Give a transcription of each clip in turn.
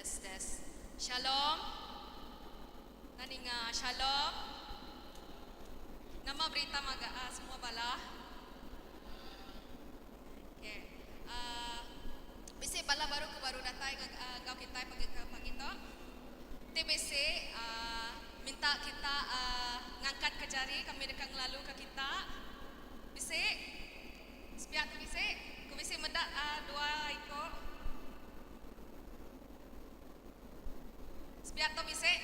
Test test. Shalom. Enda ninga shalom. Nama berita maga ah semua bala. Okay. Uh, bisi bala baru ke baru datai enggau kitai pagi ke pagi tu. Ti bisi uh, minta kita uh, ngangkat ke jari kami deka ngelalu ke kita. Bisi? Sepiak tu bisi? Ku bisi meda uh, dua iko. Sepiak tu bisi?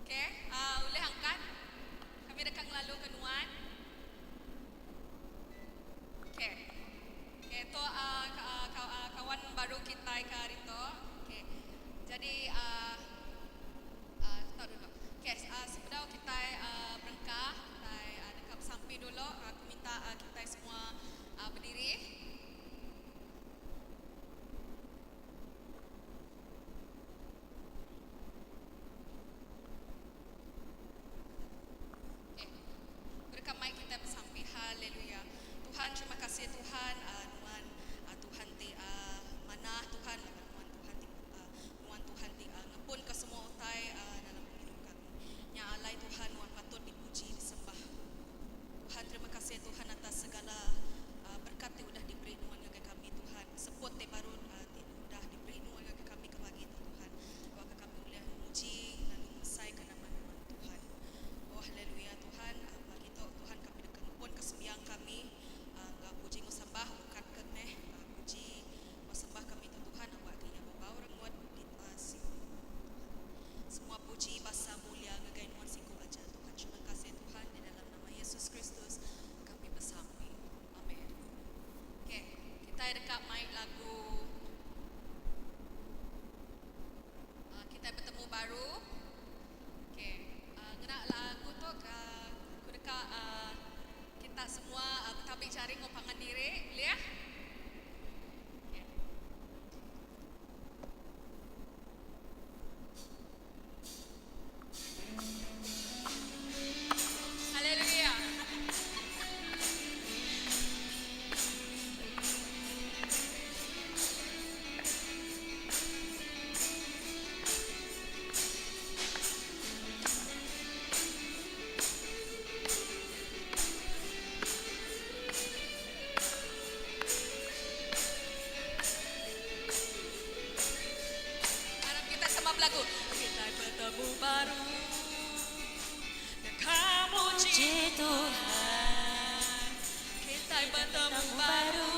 Okay, uh, ulih angkat. Kami deka ngelalu ke nuan. Okay. Okay, tu uh, uh, uh, kawan baru kitai ke hari tu. Okay. Jadi uh, uh, tau dulu. Okay, uh, sebedau kitai uh, berengkah, kitai uh, deka besampi dulu. Aku minta uh, kitai semua uh, berdiri. Okay. Deka mai kitai besampi. Haleluya. Tuhan terima kasih Tuhan uh, nuan uh, Tuhan ti uh, manah Tuhan laban nuan Tuhan ti uh, nuan Tuhan ti uh, ngepun ke semua utai uh, dalam pengidup kami. Nya alai Tuhan nuan patut dipuji disembah. Tuhan terima kasih Tuhan atas segala uh, berkat ti udah diberi nuan ngagai kami Tuhan. Seput ti baru uh, ti udah diberi nuan ngagai kami ke pagi tu Tuhan. Awakka kami ulih muji lalu ngemesaika nama nuan Tuhan. Oh haleluya Tuhan, pagi tu Tuhan kami deka ngepun ke sembiang kami enggau puji enggau sembah ukat ke meh puji enggau sembah kami tu Tuhan awakka iya bebau rengut di siku Tuhan. Semua puji basa mulia ngagai nuan siku aja Tuhan. Terima kasih Tuhan di dalam nama Yesus Kristus kami besampi. Amen. Okay, kitai deka mai lagu uh, kitai betemu baru. Okay, uh, ngena lagu tu uh, aku deka uh, kita semua uh, betabi jari enggau pangan diri, boleh ya? Okay. Haleluya. Aram kita sama belagu. Kita bertemu baru. Deka muji Puji Tuhan Kita bertemu baru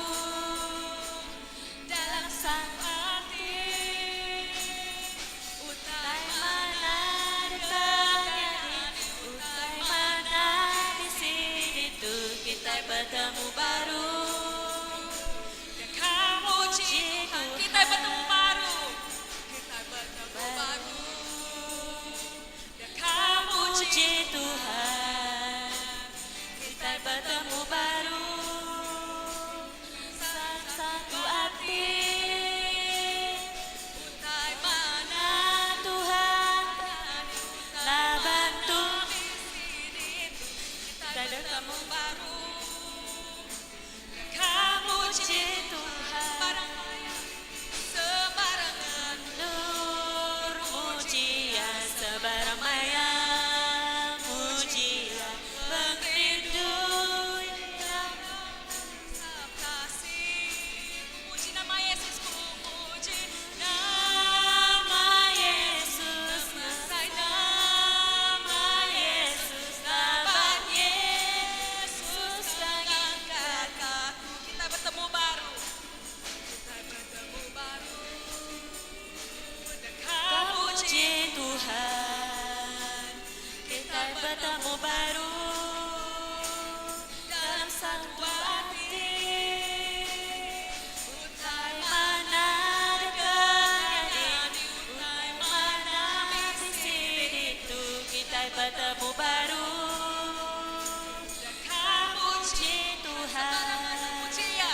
dalam Sang hati. Utai Utai mana mana deka nyadi nyadi, utai Utai mana mana bisi ditu kita Kitai bertemu betemu baru. baru Deka muji Puji Tuhan, kita bertemu Tuhan baru. Kita bertemu Baru baru. Deka muji Puji Tuhan, Tuhan kita Kitai bertemu betemu baru. baru Satu Satu hati, ati utai mana Mana Tuhan nyadi, utai Lah mana bantu bisi ditu, kita Kita bertemu bertemu baru. Deka muji Puji Tuhan, Tuhan sebarang maya, sebarang Nur muji muji ya, sebarang sebarang maya, maya muji Muji ya, pengrindu pengrindu yang kasih. Ku muji nama Yesus, ku muji Nama nama Yesus, Yesus mesai Nama nama Yesus, Yesus laban Laban Yesus Yesus mengangkat aku. Kita bertemu baru, kita bertemu baru. Deka Kita muji puji Tuhan, Tuhan kita Kita bertemu bertemu baru baru dalam Dalam satu satu hati. hati Utai Utai mana mana deka deka nyadi nyadi, utai Utai mana mana bisi bisi ditu, ditu kita Kita bertemu bertemu baru. baru Deka Kita muji puji Tuhan, sebarang Tuhan muji ya,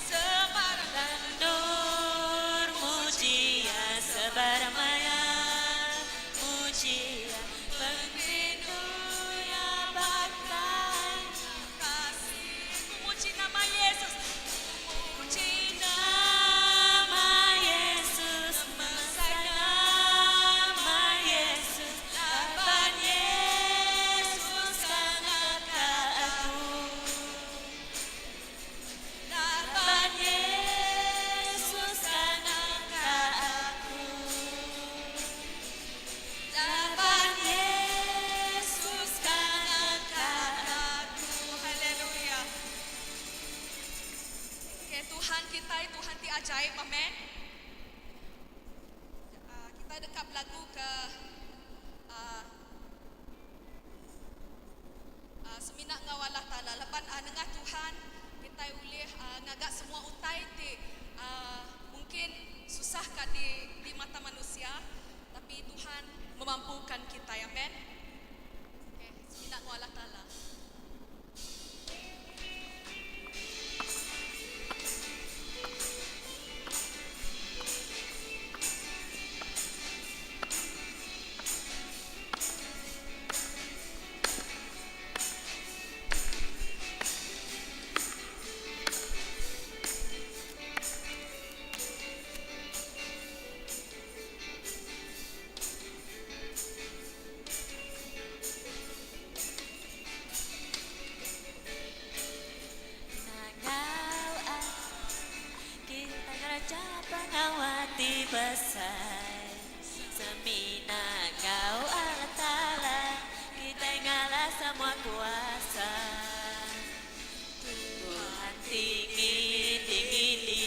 sebarang Tandur muji muji ya, sebarang sebarang maya, maya Muji pengrindu pengrindu ya yang bahkan bahkan kasih. Ku muji nama Yesus, ku muji Nama nama Yesus Yesus. ajaib. Amen. Kita deka belagu ke semina enggau Allah Taala laban nengah Tuhan kitai ulih ngaga semua utai ti mungkin susah ka di di mata manusia tapi Tuhan memampukan kitai. Amen. Okay, semina enggau Allah Taala. Nangau ai kita ngereja pengawa ti besai. Semina enggau Allah Taala kitai ngalah semua kuasa. Tuhan tinggi tinggi di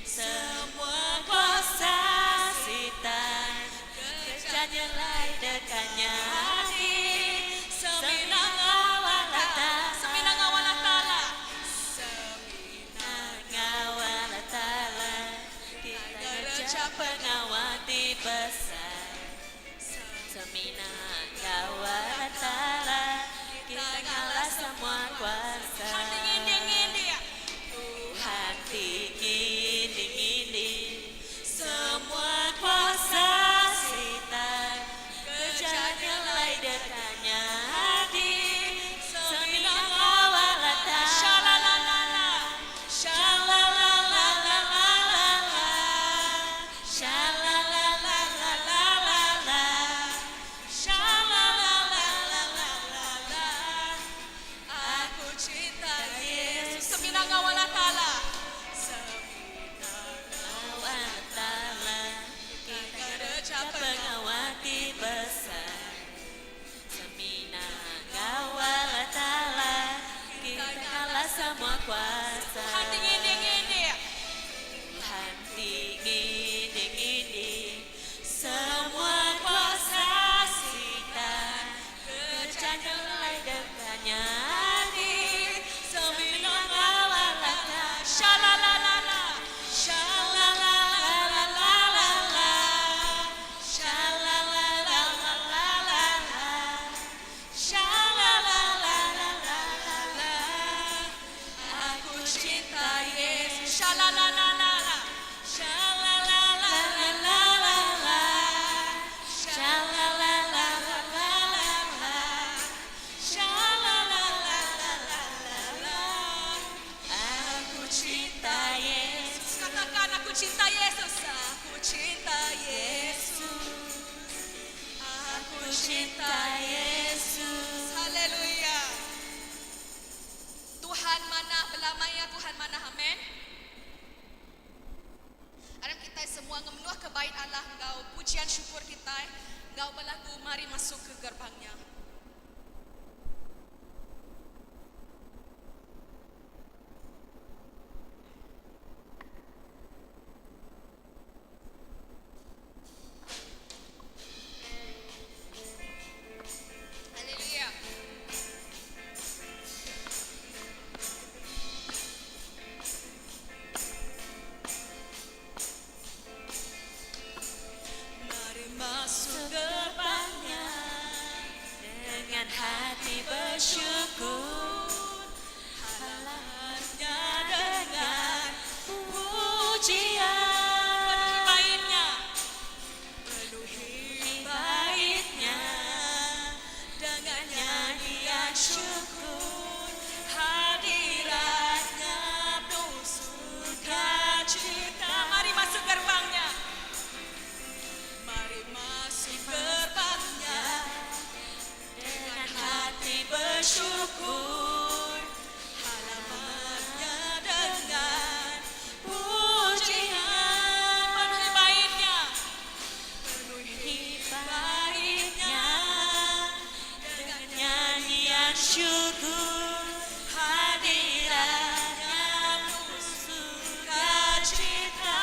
semua kuasa sitan. Kereja nyelai deka nyadi semina enggau Allah Taala. Semina enggau Allah Taala. Semina enggau Allah Taala kita ngereja pengawa ti besai. Semina enggau Allah Taala kita ngalah semua kuasa. Tuhan tinggi tinggi dia. Tuhan tinggi tinggi di semua kuasa sitan. Kereja nyelai deka nyadi semina enggau Allah Taala. Shalalalala. Shalalalalala. Shalalalalala. Shalalalalala. Aku cinta Yesus. Semina enggau Allah Taala. Semina enggau Allah Taala kita ngereja pengawa ti besai. Semina enggau Allah Taala kita ngalah semua kuasa. Tuhan tinggi tinggi dia. Tuhan tinggi tinggi di semua kuasa sitan. Kereja nyelai deka nyadi semina enggau Allah Taala. Shalalalala. Shalalalalala. Shalalalalala. Shalalalalala. Aku cinta Yesus. Shalalalala. Shalalalalala. Shalalalalala. Shalalalalala. Aku cinta Yesus. Katakan aku cinta Yesus. Aku cinta Yesus. Aku Aku cinta Yesus. Haleluya. Tuhan manah belamaya Tuhan manah amin. Aram kita semua ngemenuh ke bait Allah ngau pujian syukur kita ngau belagu mari masuk ke gerbangnya. Haleluya. Mari masuk gerbangnya dengan hati bersyukur. Halamannya dengan pujian. Penuhi baitnya. Penuhi baitnya dengan nyanyian syukur. Hadiratnya penuh sukacita. Mari masuk gerbangnya. Mari masuk gerbangnya dengan hati bersyukur. Halamannya dengan pujian. Penuhi baitnya. Penuhi baitnya dengan nyanyian syukur. Hadiratnya penuh sukacita.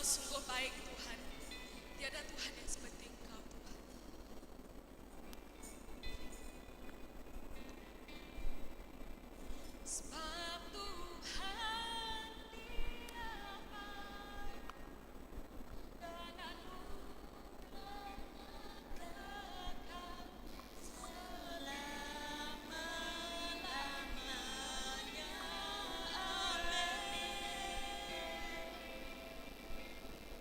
Engkau sungguh baik Tuhan. Tiada Tuhan yang seperti Engkau Tuhan. Sebab Tuhan Dia baik dan anugerahnya kekal selama-lamanya. Amin.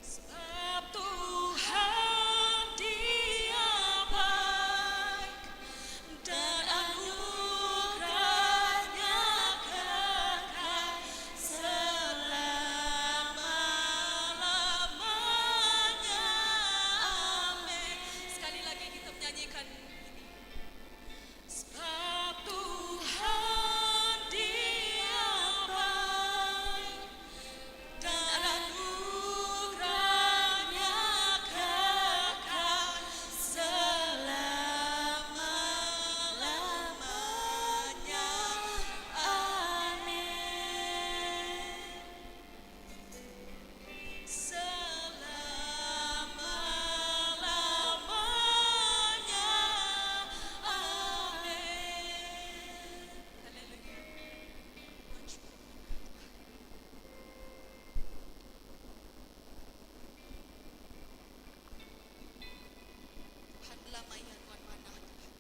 Sebab Tuhan Dia baik dan anugerahnya kekal selama-lamanya. Amin. Sekali lagi kita menyanyikan ini. Sebab Tuhan Dia baik dan anugerahnya kekal selama-lamanya. Amin. Selama-lamanya. Amin. Haleluya. Tuhan cukup manah Tuhan. Tuhan belama iya nuan manah Tuhan.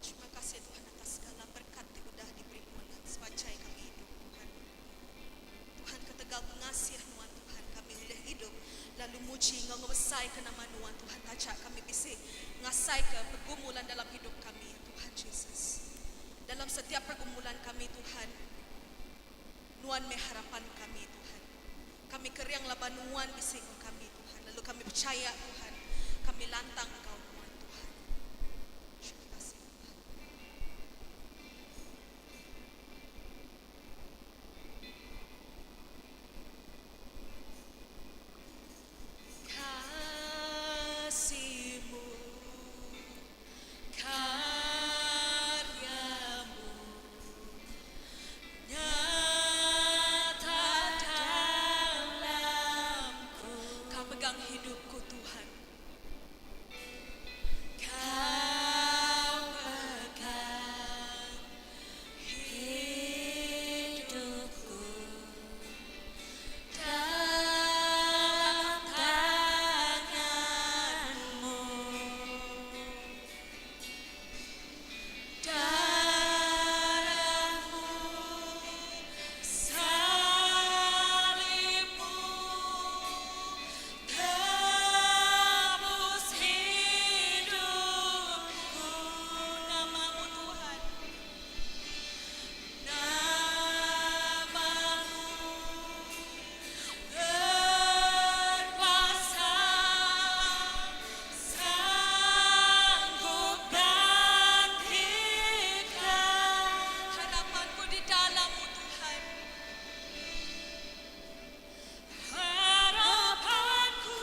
Terima kasih Tuhan atas segala berkat ti udah diberi nuan sepanjai kami idup Tuhan. Tuhan ketegal pengasih nuan Tuhan kami ulih idup lalu muji enggau ngemesaika nama nuan Tuhan taja kami bisi ngasaika pergumulan dalam hidup kami Tuhan Jesus. Dalam setiap pergumulan kami Tuhan nuan meh harapan kami Tuhan. Kami kering laban nuan bisi enggau kami Tuhan lalu kami pechaya Tuhan kami lantang enggau nuan Tuhan. Terima kasih Tuhan. Kasihmu, karyamu nyata dalamku. Kau pegang hidupku Tuhan. Kau pegang hidupku dalam tanganmu. Darahmu, salibmu, tebus hidupku. Namamu Tuhan, namamu berkuasa, sanggup bangkitkan harapanku di dalammu Tuhan. Harapanku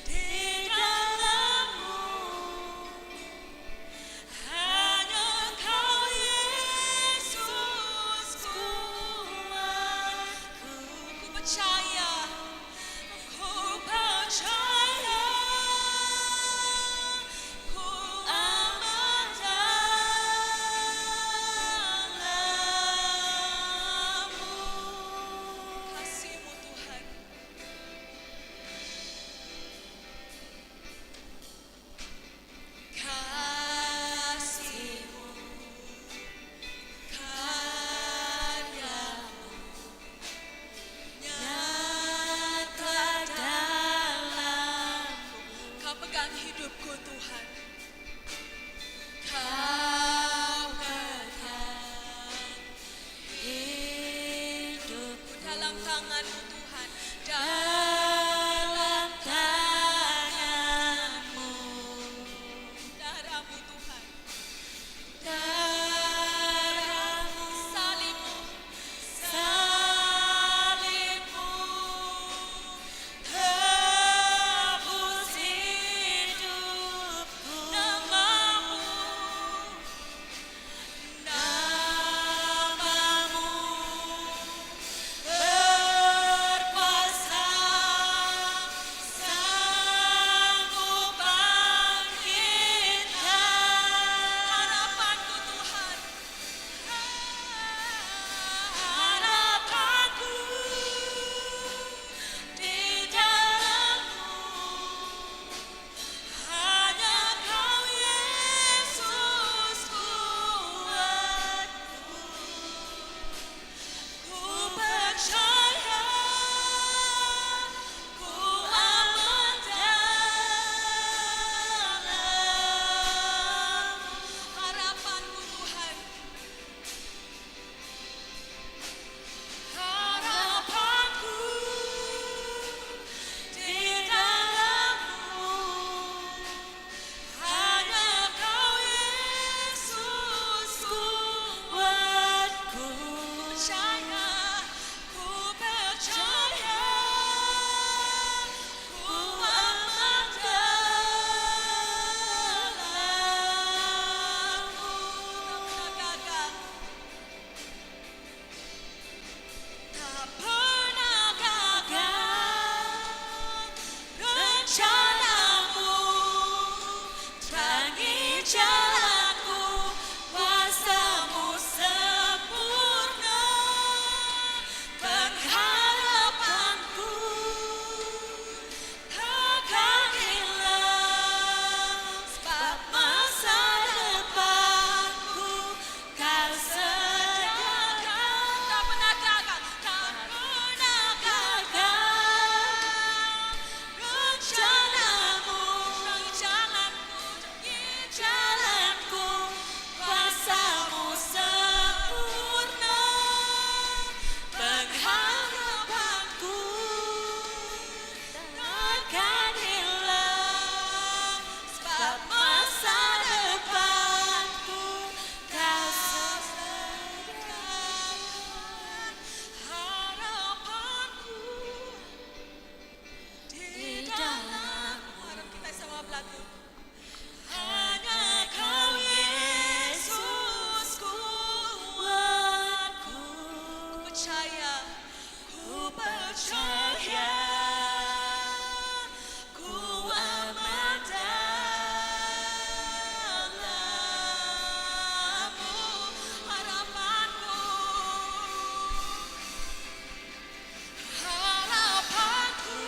di dalammu, hanya Engkau Yesus kuatku. Ku percaya, ku percaya, ku aman dalammu. Kasihmu Tuhan. Kasihmu, karyamu nyata dalamku. Kau pegang hidupku Tuhan. Kau pegang hidupku dalam tanganmu Tuhan. Dalam tanganmu. Darahmu Tuhan. Darahmu. Salibmu. Salibmu. Tebus hidupku. Namamu. Namamu. percaya, Ku percaya, ku aman dalammu, harapanku, harapanku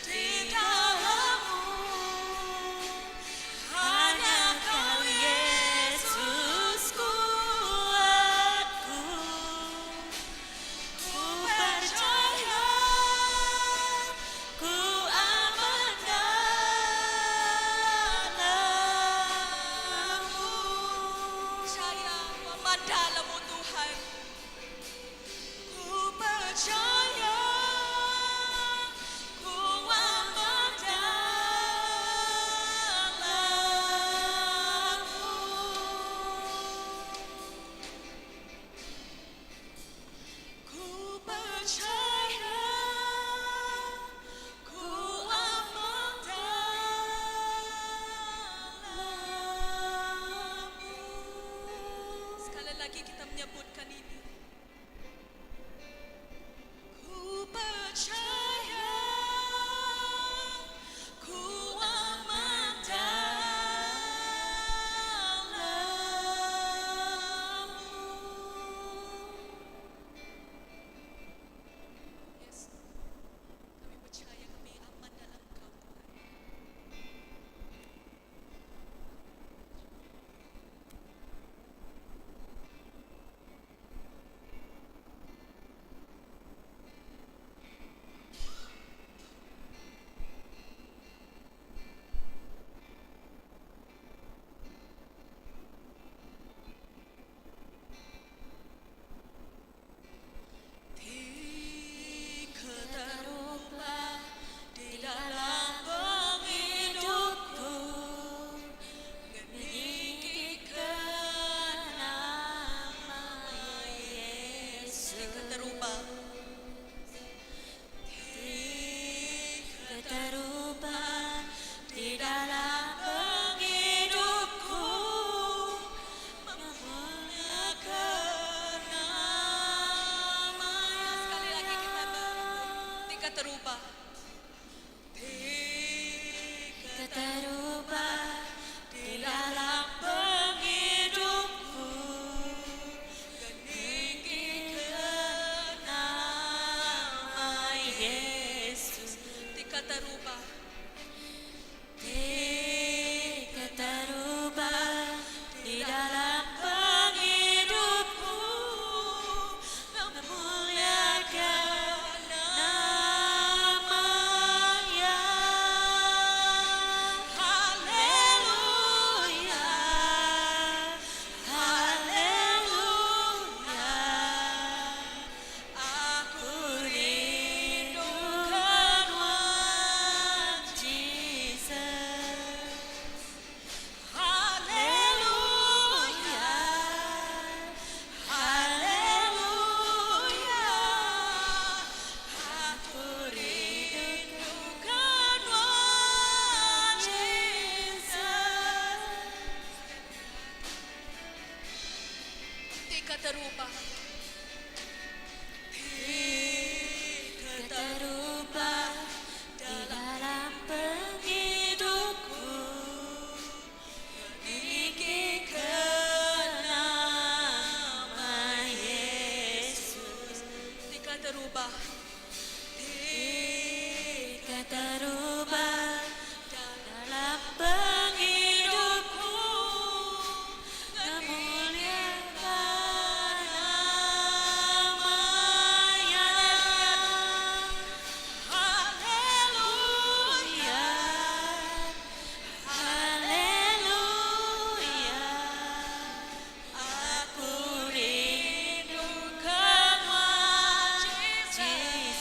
di dalammu, Hanya Kau Yesus kuatku. Ku percaya, ku aman dalammu. Percaya, ku aman dalammu Tuhan. Ku percaya, ku aman dalammu. Ku percaya, ku aman dalammu. Sekali lagi kita menyebutkan ini. Ku percaya, ku aman dalammu. Yes, kami percaya kami aman dalam Kau Tuhan. Tiga terubah di dalam penghidupku, meninggikan nama Yesus. Tiga terubah, Tiga terubah di dalam penghidupku, memuliakan namanya. Sekali lagi kita menyebut tiga terubah. Tiga terubah di dalam penghidupku, meninggikan nama Yesus. Tiga terubah, Tiga terubah di dalam penghidupku, memuliakan namanya. Haleluya, haleluya. Aku rindukan Jesus. Haleluya, haleluya. Aku rindukan Jesus. Tiga terubah, Tiga terubah di dalam penghidupku, meninggikan nama Yesus. Tiga terubah, Tiga terubah dalam penghidupku, memuliakan namanya. Haleluya, haleluya. Aku rindukan Jesus.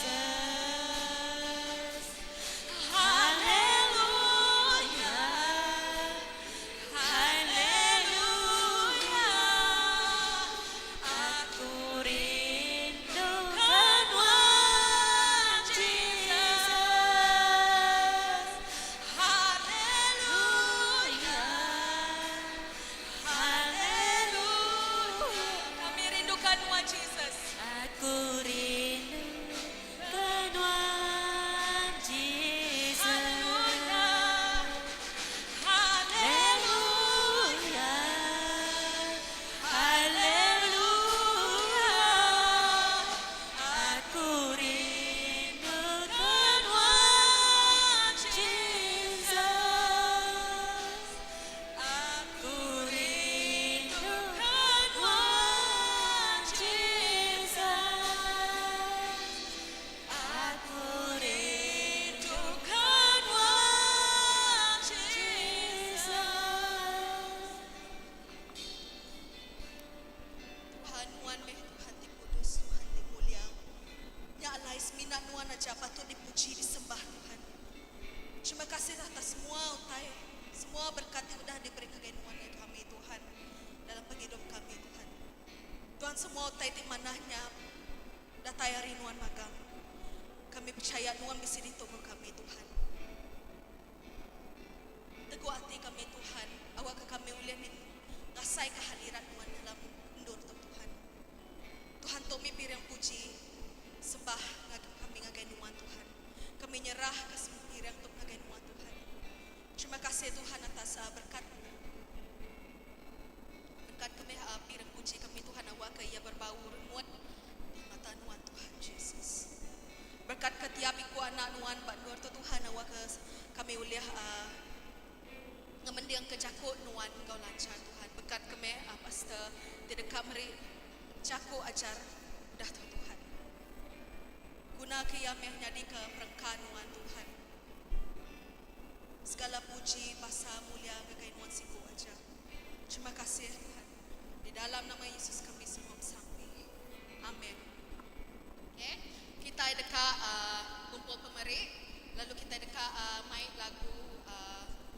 semua berkat ti udah diberi ngagai Nuan ngagai kami Tuhan dalam pengidup kami Tuhan. Tuhan semua utai ti manah nya datai ari Nuan magang. Kami pechaya Nuan bisi ditu enggau kami Tuhan. Tegu ati kami Tuhan awakka kami ulih ngasaika hadirat Nuan dalam endur tu Tuhan. Tuhan tu mih piring puji sembah kami ngagai Nuan Tuhan. Kami nyerahka semua piring tu ngagai Nuan Tuhan. Terima kasih Tuhan atas berkat berkat kami piring puji kami Tuhan awakka iya berbau rengut di mata Nuan Tuhan Jesus. Berkat ke tiap iku anak Nuan ba endur tu Tuhan awakka kami ulih ngemendingka jaku Nuan enggau lanchar Tuhan. Bekat ke meh pastor ti deka meri jaku ajar udah tu Tuhan. Guna ke iya meh nyadika perengka Nuan Tuhan. Segala puji basa mulia ngagai Nuan siku aja. Terima kasih Tuhan. Di dalam nama Yesus kami semua besampi. Amen. Okay. Kitai deka ngumpul pemeri lalu kitai deka mai lagu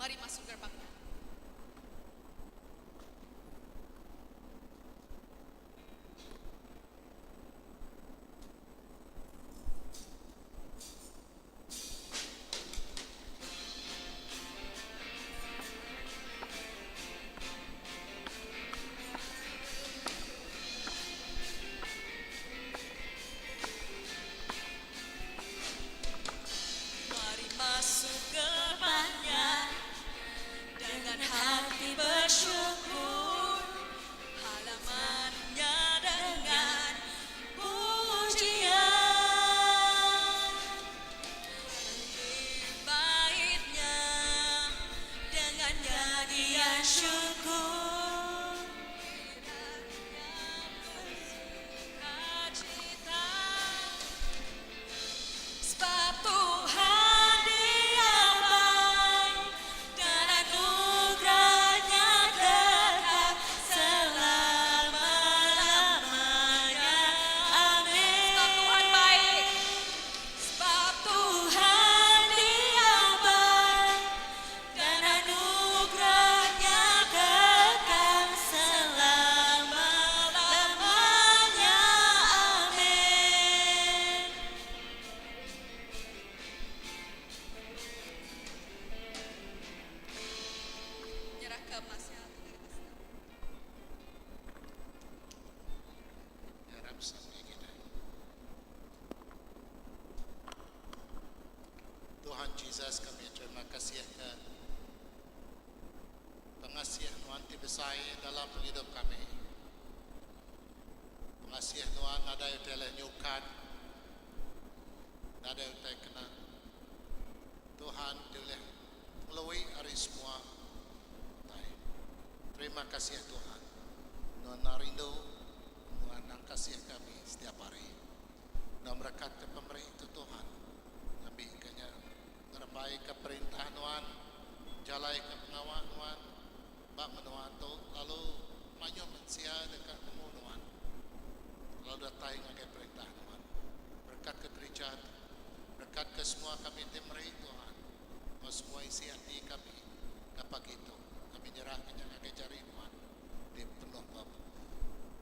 Mari Masuk Gerbangnya. Mari masuk gerbangnya dengan hati bersyukur halamannya dengan pujian. Baitnya dengan nyanyian syukur bersukacita. Sebab Tuhan Dia baik dan anugerahnya kekal selama-lamanya. Amin. Sebab Tuhan baik. Sebab Tuhan Dia baik dan anugerahnya kekal selama-lamanya. Amin. Nyerahka emas nya ngagai pastor. Ngarap sampai kita. Tuhan Jesus kami terima kasih ke pengasih Nuan ti besai dalam pengidup kami. Pengasih Nuan nadai utai leh nyukat, nadai utai kena. Tuhan ti ulih ngelui ari semua utai. Terima kasih Tuhan. Nuan rindu, Nuan nang kasih kami setiap hari. Enggau merekatka pemeri tu Tuhan, ngambika nya ngerembaika perintah Nuan, bejalaika pengawa Nuan ba menua tu lalu mayuh mensia deka nemu Nuan lalu datai ngagai perintah Nuan. Berekatka gerija tu. Berekatka semua kami ti meri Tuhan enggau semua isi ati kami ke pagi tu. Kami nyerahka nya ngagai jari Nuan ti penuh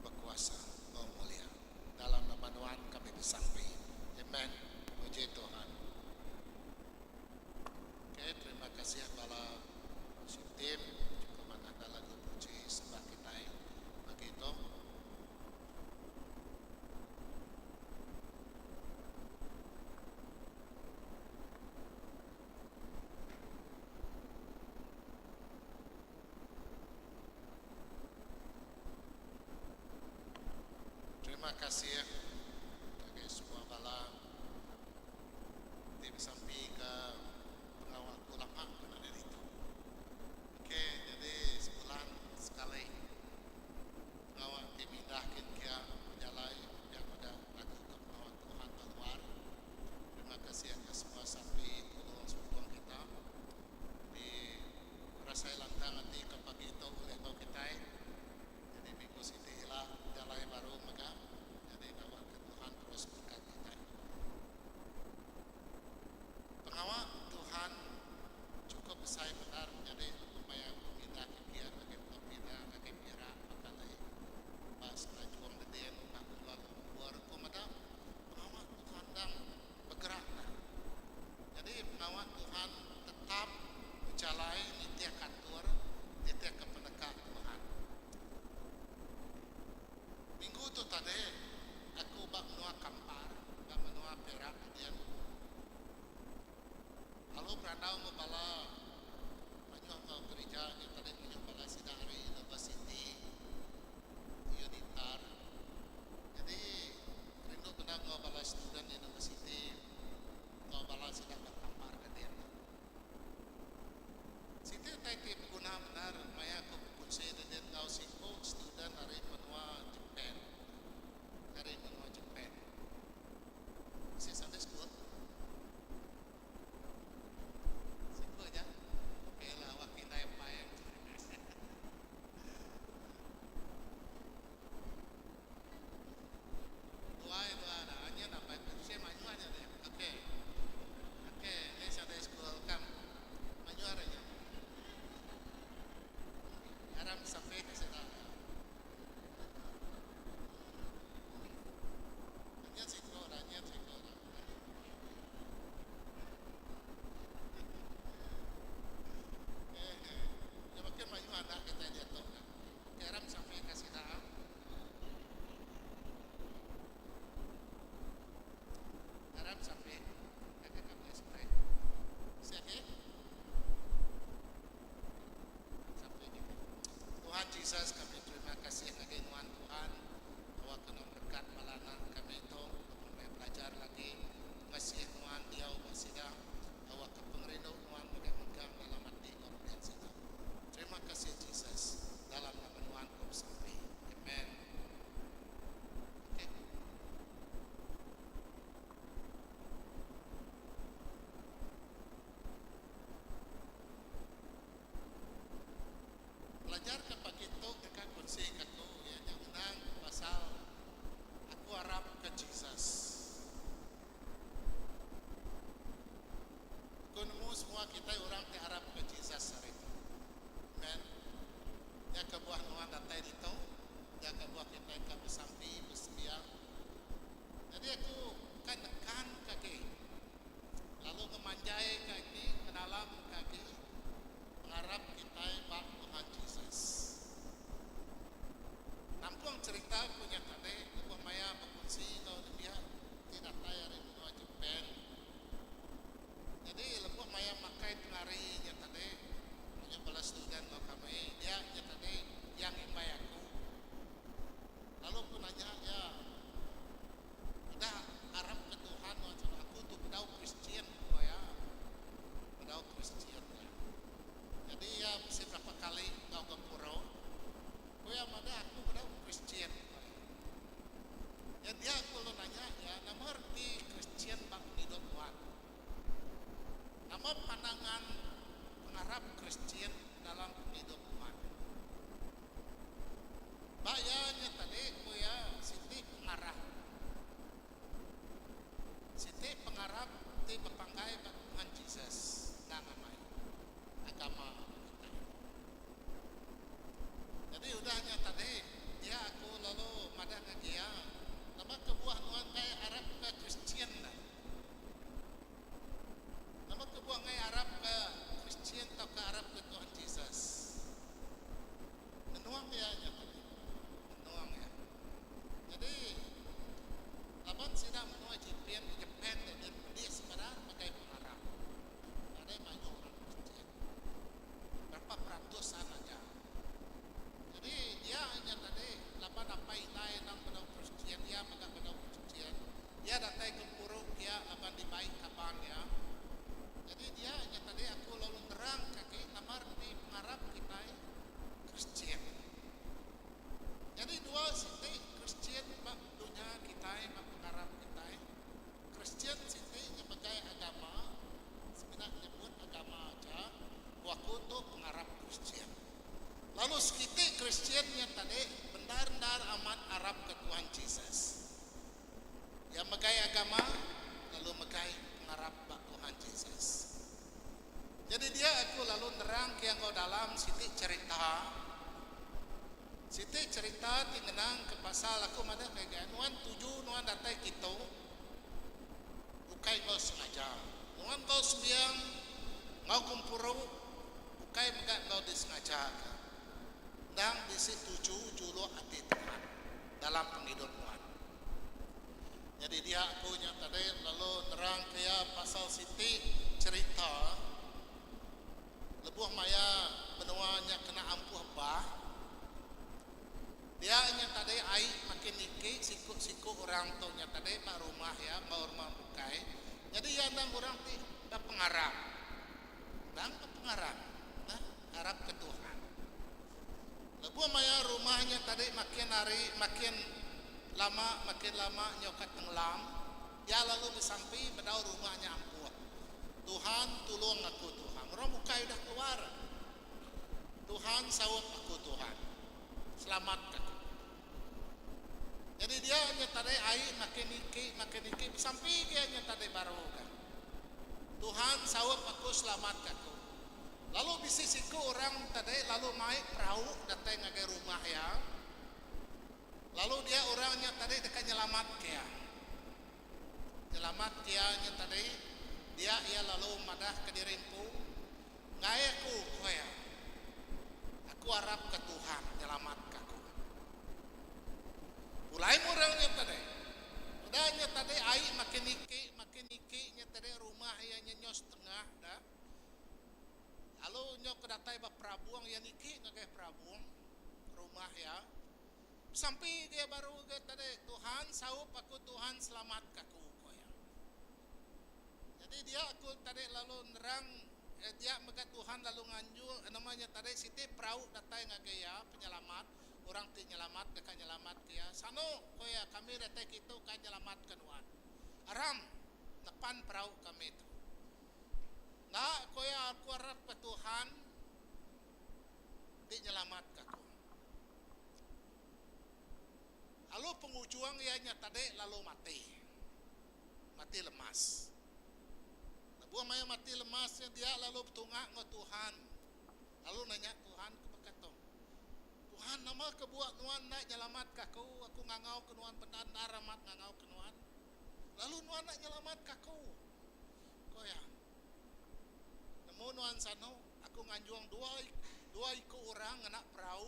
bekuasa enggau mulia. Dalam nama Nuan kami besampi. Amen. Puji Tuhan. Okay, terima kasih bala worship team. Cukup manah dah lagu puji sembah kitai pagi tu. Terima kasih ngagai semua bala ti besampi ke pengawa aku lama ku nadai ditu. Ok nyadi sebulan sekali pengawa ti mindah kin kia bejalai pia mega lagu ke pengawa Tuhan ba luar. Terima kasih ke semua sampi tulung sukung kita di Berasai lantang ati ke pagi tu ulih enggau kitai. Nyadi minggu siti ila jalai baru mega nyadi gawa. menua Kampar ba menua Perak din. Lalu berandau enggau bala mayuh enggau gerija nya tadi mayuh bala sida ari universiti Unitar. Nyadi rindu bendar enggau bala student universiti enggau bala sida ba Kampar ke din. Siti utai ti beguna bendar maya aku bekunsi dedin enggau siku student ari menua Japan. Ari menua Japan. Bisi Sunday school? Siku aja. Okey lah awak kindai empai. Dua dua dah. Nya nampai bisi mayuh aja deh. Okey. Okey, ni Sunday school kam mayuh ari nya. Aram sampai ke sida. Nya siku dah, nya siku dah. Okey. Nya makin mayuh anak kitai diatu. Okey, aram sampai ke sida. Arap sampai ngagai kami spray. Bisi agi? Sampai kitai. Tuhan Jesus kami terima kasih ngagai nuan Tuhan awak ke nuan merekat bala anak kami tu lebuh maya belajar lagi. Pengasih nuan diau ba sida awak ke pengerindu nuan mega mengkang dalam ati enggau runding sida. Terima kasih Jesus dalam nama nuan ku besampi. Amen. Okey. Pelajar ke pagi tu deka kunsi ke aku iya nya ngenang pasal aku arap ke Jesus. Aku nemu semua kitai orang ti arap ke Jesus hari tu. Amen. Nya kebuah nuan datai ditu, nya kebuah kitai ka besampi, besembiang. Nyadi aku ka nekan ka agi lalu ngemanjai ka agi, ngenalam ka agi pengarap kitai ba Tuhan Jesus. Nampung cherita ku nya tadi lebuh maya bekunsi enggau nembiak ti datai ari menua Japan. Nyadi lebuh maya makai tengari nya tadi, mayuh bala student enggau kami dia nya tadi iya ngimbai aku. Lalu aku nanya iya, Udah arap ke Tuhan nuan sulu? Aku tu bedau Kristian ku iya. Bedau Kristian iya. Nyadi iya bisi berapa kali enggau gempuru. Ku iya madah aku bedau Kristian ku iya. Nya dia aku lalu nanya iya, nama reti Kristian ba pengidup nuan? Nama pandangan pengarap Kristian dalam pengidup nuan? Ba iya nya tadi ku iya siti pengarap. Siti pengarap ti bepanggai ba Tuhan Jesus endang amai agama kitai. Nyadi udah nya tadi, dia aku lalu madah ngagai iya, Nama kebuah nuan enggai arapka Kristian dah? Nama kebuah enggai arapka Kristian tauka arapka Tuhan Jesus? Ngenung iya nya tadi. Ngenung iya. Nyadi, laban sida menua Jipin, Japan tu dia pedis barat ngagai pengarap. Nadai mayuh orang Kristian. Berapa peratusan aja. Jadi dia nya tadi laban apai indai endang bedau Kristian, iya mega bedau Kristian. Iya datai gempuru kia laban dibai kaban iya. Jadi dia nya tadi aku lalu nerangka agi nama reti pengarap kitai Kristian. Nyadi dua siti Kristian ba dunya kitai ba pengarap kitai. Kristian siti nya megai agama, semina nyebut agama aja, ku aku tu pengarap Kristian. Lalu sekiti Kristian nya tadi bendar-endar amat arapka Tuhan Jesus. Iya megai agama lalu megai pengarap ba Tuhan Jesus. Nyadi dia aku lalu nerangka iya enggau dalam siti cherita. Siti cherita ti ngenangka pasal aku madah ngagai nuan tuju nuan datai kitu ukai enggau sengaja. Nuan enggau sembiang enggau gempuru ukai mega enggau disengajaka. Endang bisi tuju juluk ati Tuhan dalam pengidup nuan. Nyadi dia aku nya tadi lalu nerangka iya pasal siti cherita lebuh maya menua nya kena ampuh bah. Dia nya tadi ai makin niki siku-siku orang tu nya tadi ba rumah iya enggau rumah bukai. Nyadi iya endang orang ti bepengarap. Endang bepengarap nah arapka Tuhan. Lebuh maya rumah nya tadi makin hari makin lama makin lama nyau ka tenglam, iya lalu besampi bedau rumah nya ampuh. Tuhan tulung aku Tuhan. Orang bukai udah keluar. Tuhan saup aku Tuhan. Selamatka aku. Nyadi dia nya tadi ai makin niki makin niki besampi gia nya tadi baru ga. Tuhan saup aku selamatka aku. Lalu bisi siku orang tadi lalu mai perau datai ngagai rumah iya. Lalu dia orang nya tadi deka nyelamatka iya. Nyelamatka iya nya tadi dia iya lalu madahka diri empu, Enggai aku, ku iya. Aku arapka Tuhan nyelamatka aku. Pulai meh orang nya tadi. Udah nya tadi ai makin niki makin niki nya tadi rumah iya nya nyau setengah dah. Lalu nyau ke datai ba perabung iya niki ngagai perabung rumah iya. Besampi dia baru ga tadi, Tuhan saup aku Tuhan selamatka aku, ku iya. Nyadi dia aku tadi lalu nerang dia mega Tuhan lalu nganjung nama nya tadi siti perau datai ngagai iya penyelamat orang ti nyelamat deka nyelamatka iya. Sanu, ku iya, kami datai kitu ka nyelamatka nuan. Aram nepan perau kami tu. Enda, ku iya, aku arapka Tuhan ti nyelamatka aku. Lalu pengujung iya nya tadi lalu mati. Mati lemas. Lebuh maya mati lemas nya dia lalu betunga enggau Tuhan. Lalu nanya Tuhan ke baka tu, Tuhan, nama kebuah nuan enda nyelamatka aku? Aku ngangauka nuan bendar endar amat ngangauka nuan. Lalu nuan enda nyelamatka aku. Ku iya, Nemu nuan sanu, aku nganjung dua iku orang ngena perau,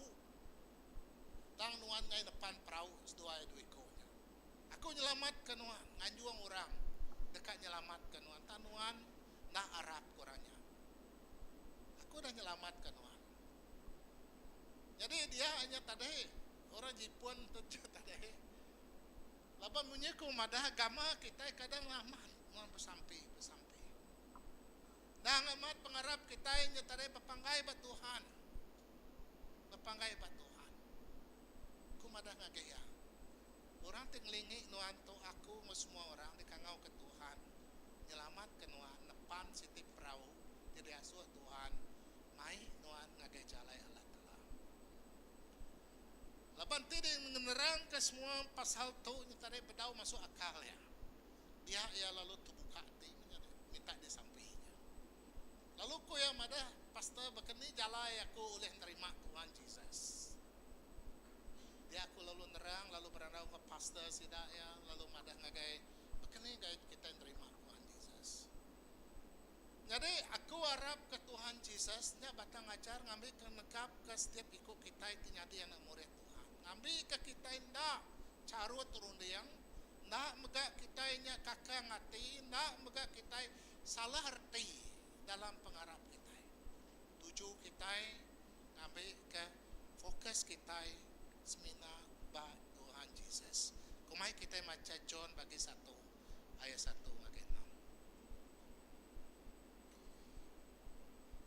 tang nuan enggai nepan perau seduai dua iku nya. Aku nyelamatka nuan, nganjung orang deka nyelamatka nuan, tang nuan enda arapka orang nya. Aku udah nyelamatka nuan. Nyadi dia nya tadi, orang Jipun tu tadi. Laban munyi ku madah agama kitai kadang amat mun besampi besampi. Endang amat pengarap kitai nya tadi bepanggai ba Tuhan. Bepanggai ba Tuhan. Ku madah ngagai iya, Orang ti ngelingi nuan tu aku enggau semua orang dikangauka Tuhan nyelamatka nuan nepan siti perau ti diasuh Tuhan mai nuan ngagai jalai Allah Taala. Laban ti di ngenerangka semua pasal tu nya tadi bedau masuk akal iya. Dia iya lalu tebuka ati meh nya minta disampi nya. Lalu ku iya madah, Pastor baka ni jalai aku ulih nerima Tuhan Jesus? Dia aku lalu nerang lalu berandau enggau pastor sida iya lalu madah ngagai baka ni gaya kitai nerima Tuhan Jesus. Nyadi, aku arapka Tuhan Jesus nya batang ajar ngambika negapka setiap iku kitai ti nyadi anak murid Tuhan. Ngambika kitai enda charut runding, enda mega kitai nya kakang ati, enda mega kitai salah reti dalam pengarap kitai. Tuju kitai ngambika fokus kitai semina ba Tuhan Jesus. Kumai kitai macha John bagi satu ayat satu ngagai enam.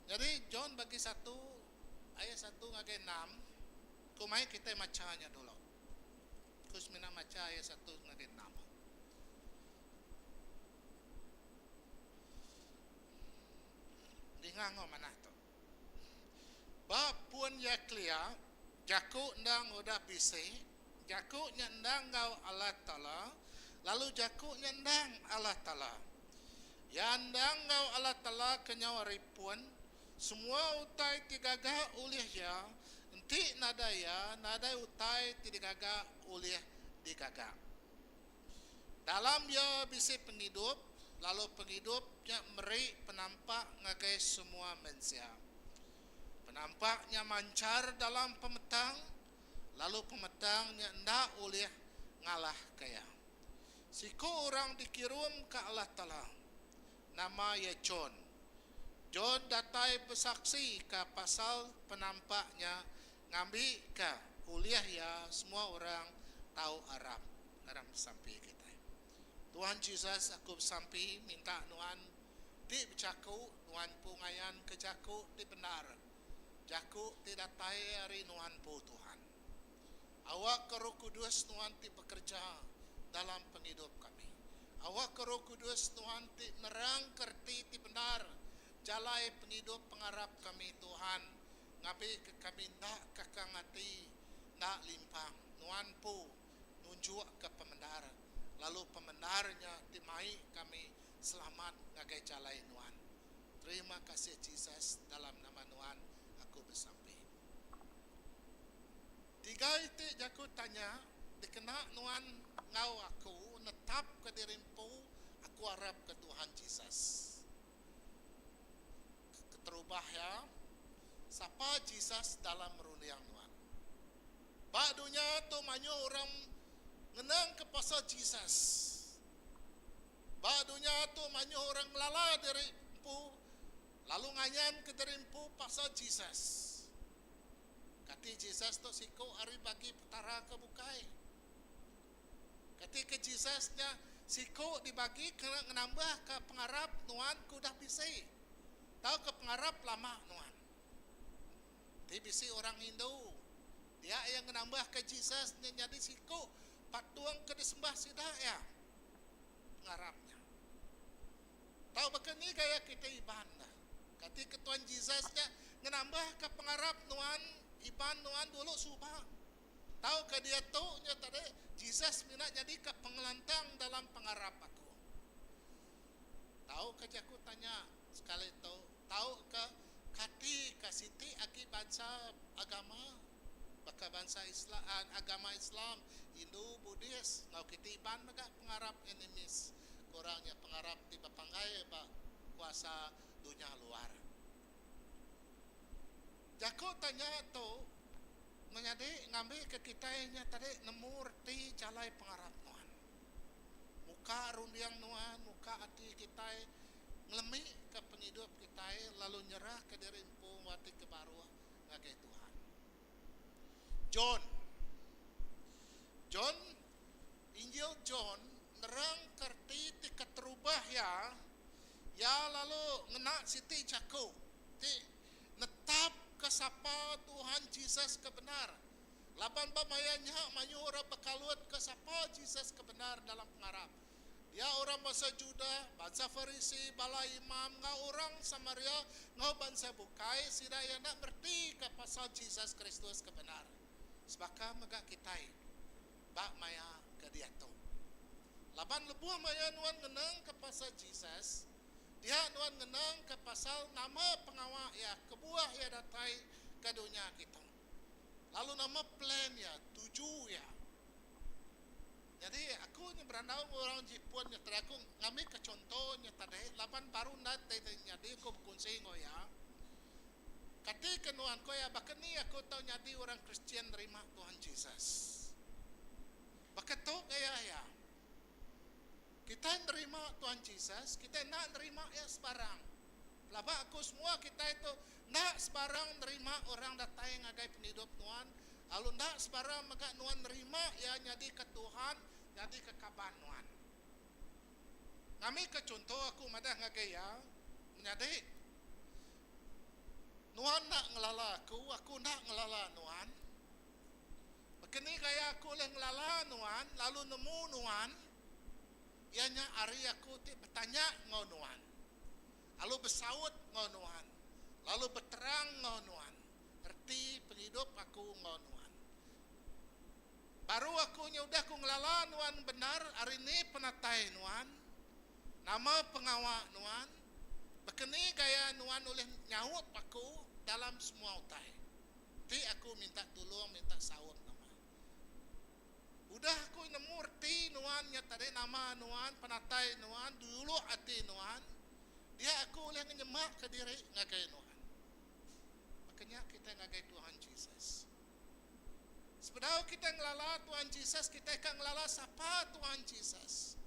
Nyadi John bagi satu ayat satu ngagai enam ku mai kitai macha nya dulu. Ku semina macha ayat satu ngagai enam. Dinga enggau manah tu. Ba pun iya kelia, jaku endang udah bisi, jaku nya endang enggau Allah Taala, lalu jaku nya endang Allah Taala. Iya endang enggau Allah Taala kenyau ari pun, semua utai ti gaga ulih Iya, enti nadai Iya, nadai utai ti digaga ulih digaga. Dalam Iya bisi pengidup, lalu pengidup nya meri penampak ngagai semua mensia. Penampak nya manchar dalam pemetang, lalu pemetang nya enda ulih ngalahka iya. Siku orang dikirum ka Allah Taala. Nama iya John. John datai besaksi ka pasal penampak nya ngambika ulih iya semua orang tau arap. Ngaran besampi kitai. Tuhan Jesus aku besampi minta nuan ti bejaku nuan empu ngayan ke jaku ti bendar jaku ti datai ari nuan empu Tuhan. Awakka Roh Kudus Nuan ti bekereja dalam pengidup kami. Awakka Roh Kudus Nuan ti nerangka reti ti bendar jalai pengidup pengarap kami Tuhan, ngambika kami enda kakang ati, enda limpang. Nuan empu nunjukka pemendar, lalu pemendar nya ti mai kami selamat ngagai jalai Nuan. Terima kasih Jesus, dalam nama Nuan aku besampi. Tiga iti jaku tanya dikena nuan enggau aku netapka diri empu aku arapka Tuhan Jesus. Keterubah iya, sapa Jesus dalam runding nuan? Ba dunya tu mayuh orang ngenangka pasal Jesus. Ba dunya tu mayuh orang ngelala diri empu lalu ngayanka diri empu pasal Jesus. Kati Jesus tu siku ari bagi Petara ke bukai? Kati ke Jesus nya siku dibagi kena ngenambahka pengarap nuan ke udah bisi tauka pengarap lama nuan? Enti bisi orang Hindu, dia iya ngenambahka Jesus nya nyadi siku patung ke disembah sida iya pengarap nya. Tau baka ni gaya kitai Iban dah. Kati ke Tuan Jesus nya ngenambahka pengarap nuan Iban nuan dulu suba. Tau ke diatu nya tadi Jesus mina nyadika pengelantang dalam pengarap aku. Tau ke jaku tanya sekali tu tau ke kati ka siti agi bansa agama baka bansa Islam agama Islam, Hindu, Buddhist enggau kitai Iban mega pengarap animist. Ku orang nya pengarap ti bepanggai ba kuasa dunya luar. Jaku tanya tu menyadi ngambika kitai nya tadi nemu reti jalai pengarap nuan. Muka runding nuan, muka ati kitai ngelemika pengidup kitai lalu nyerahka diri empu enggau ati ke baruh ngagai Tuhan. John. John Injil John nerangka reti ti keterubah iya, iya lalu ngena siti jaku ti netapka sapa Tuhan Jesus ke bendar. Laban ba maya nya mayuh orang bekalutka sapa Jesus ke bendar dalam pengarap. Dia orang bansa Judah, bansa Farisi, bala imam, enggau orang Samaria enggau bansa bukai, sida iya enda meretika pasal Jesus Kristus ke bendar. Sebaka mega kitai. Ba maya ke diatu. Laban lebuh maya nuan ngenangka pasal Jesus, dia nuan ngenangka pasal nama pengawa iya kebuah iya datai ke dunya kitu. Lalu nama plan iya, tuju iya. Nyadi aku nya berandau enggau orang Jipun nya tadi aku ngambika chunto nya tadi laban baru enda nyadi aku bekunsi enggau iya. Kati ke nuan, ku iya, baka ni aku tau nyadi orang Kristian nerima Tuhan Jesus? Baka tu gaya iya. Kitai nerima Tuhan Jesus, kitai enda nerima iya sebarang. Pelaba aku semua kitai tu enda sebarang nerima orang datai ngagai pengidup nuan, lalu enda sebarang mega nuan nerima iya nyadika Tuhan, nyadika kaban nuan. Ngambika chunto aku madah ngagai iya, menyadi, Nuan enda ngelala aku, aku enda ngelala nuan. Baka ni gaya aku ulih ngelala nuan lalu nemu nuan? Iya nya ari aku ti betanya enggau nuan, lalu besaut enggau nuan, lalu beterang enggau nuan reti pengidup aku enggau nuan. Baru aku nya udah ku ngelala nuan bendar ari ni penatai nuan, nama pengawa nuan, baka ni gaya nuan ulih nyaup aku dalam semua utai. Ti aku minta tulung minta saup nama. Udah aku nemu reti nuan nya tadi nama nuan, penatai nuan, dulu ati nuan, dia aku ulih ngenyemakka diri ngagai nuan. Baka nya kitai ngagai Tuhan Jesus. Sebedau kitai ngelala Tuhan Jesus, kitai ka ngelala sapa Tuhan Jesus.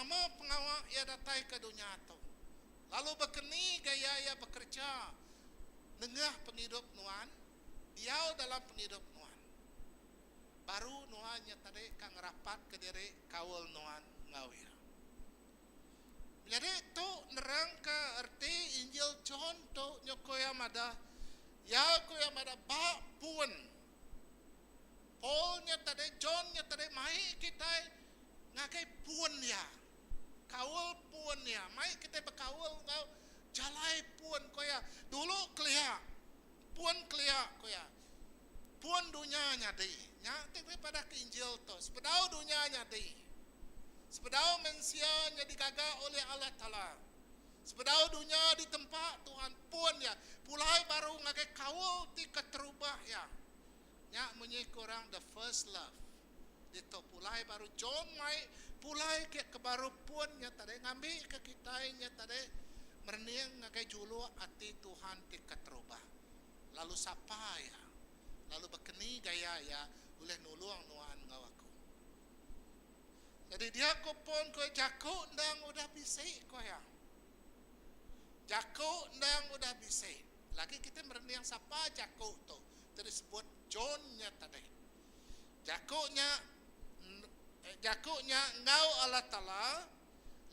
Nama pengawa iya datai ke dunya tu? Lalu bekeni gaya iya bekereja nengah pengidup nuan, diau dalam pengidup nuan. Baru nuan nya tadi ka ngerapatka diri kaul nuan enggau iya. Menyadi tu nerangka erti Injil John tu nya ku iya madah, iya ku iya madah ba pun. Paul nya tadi, John nya tadi mai kitai ngagai pun iya. Kaul pun iya, mai kitai bekaul enggau jalai pun ku iya. Dulu kelia, pun kelia ku iya. Pun dunya nyadi. Nya ti daripada ke Injil tu. Sebedau dunya nyadi. Sebedau mensia nya digaga oleh Allah Taala. Sebedau dunya ditempa Tuhan pun iya pulai baru ngagai kaul ti keterubah iya. Nya munyi ku orang the first love. Ditu pulai baru John mai pulai ke ke baru pun nya tadi ngambi ke kitai nya tadi merening ngagai juluk ati Tuhan ti keterubah. Lalu sapa iya? Lalu bekeni gaya iya ulih nulung nuan enggau aku? Nyadi dia ku pun ku jaku endang udah bisi ku iya. Jaku endang udah bisi. Lagi kitai merening sapa jaku tu ti disebut John nya tadi. Jaku nya jaku nya enggau Allah Taala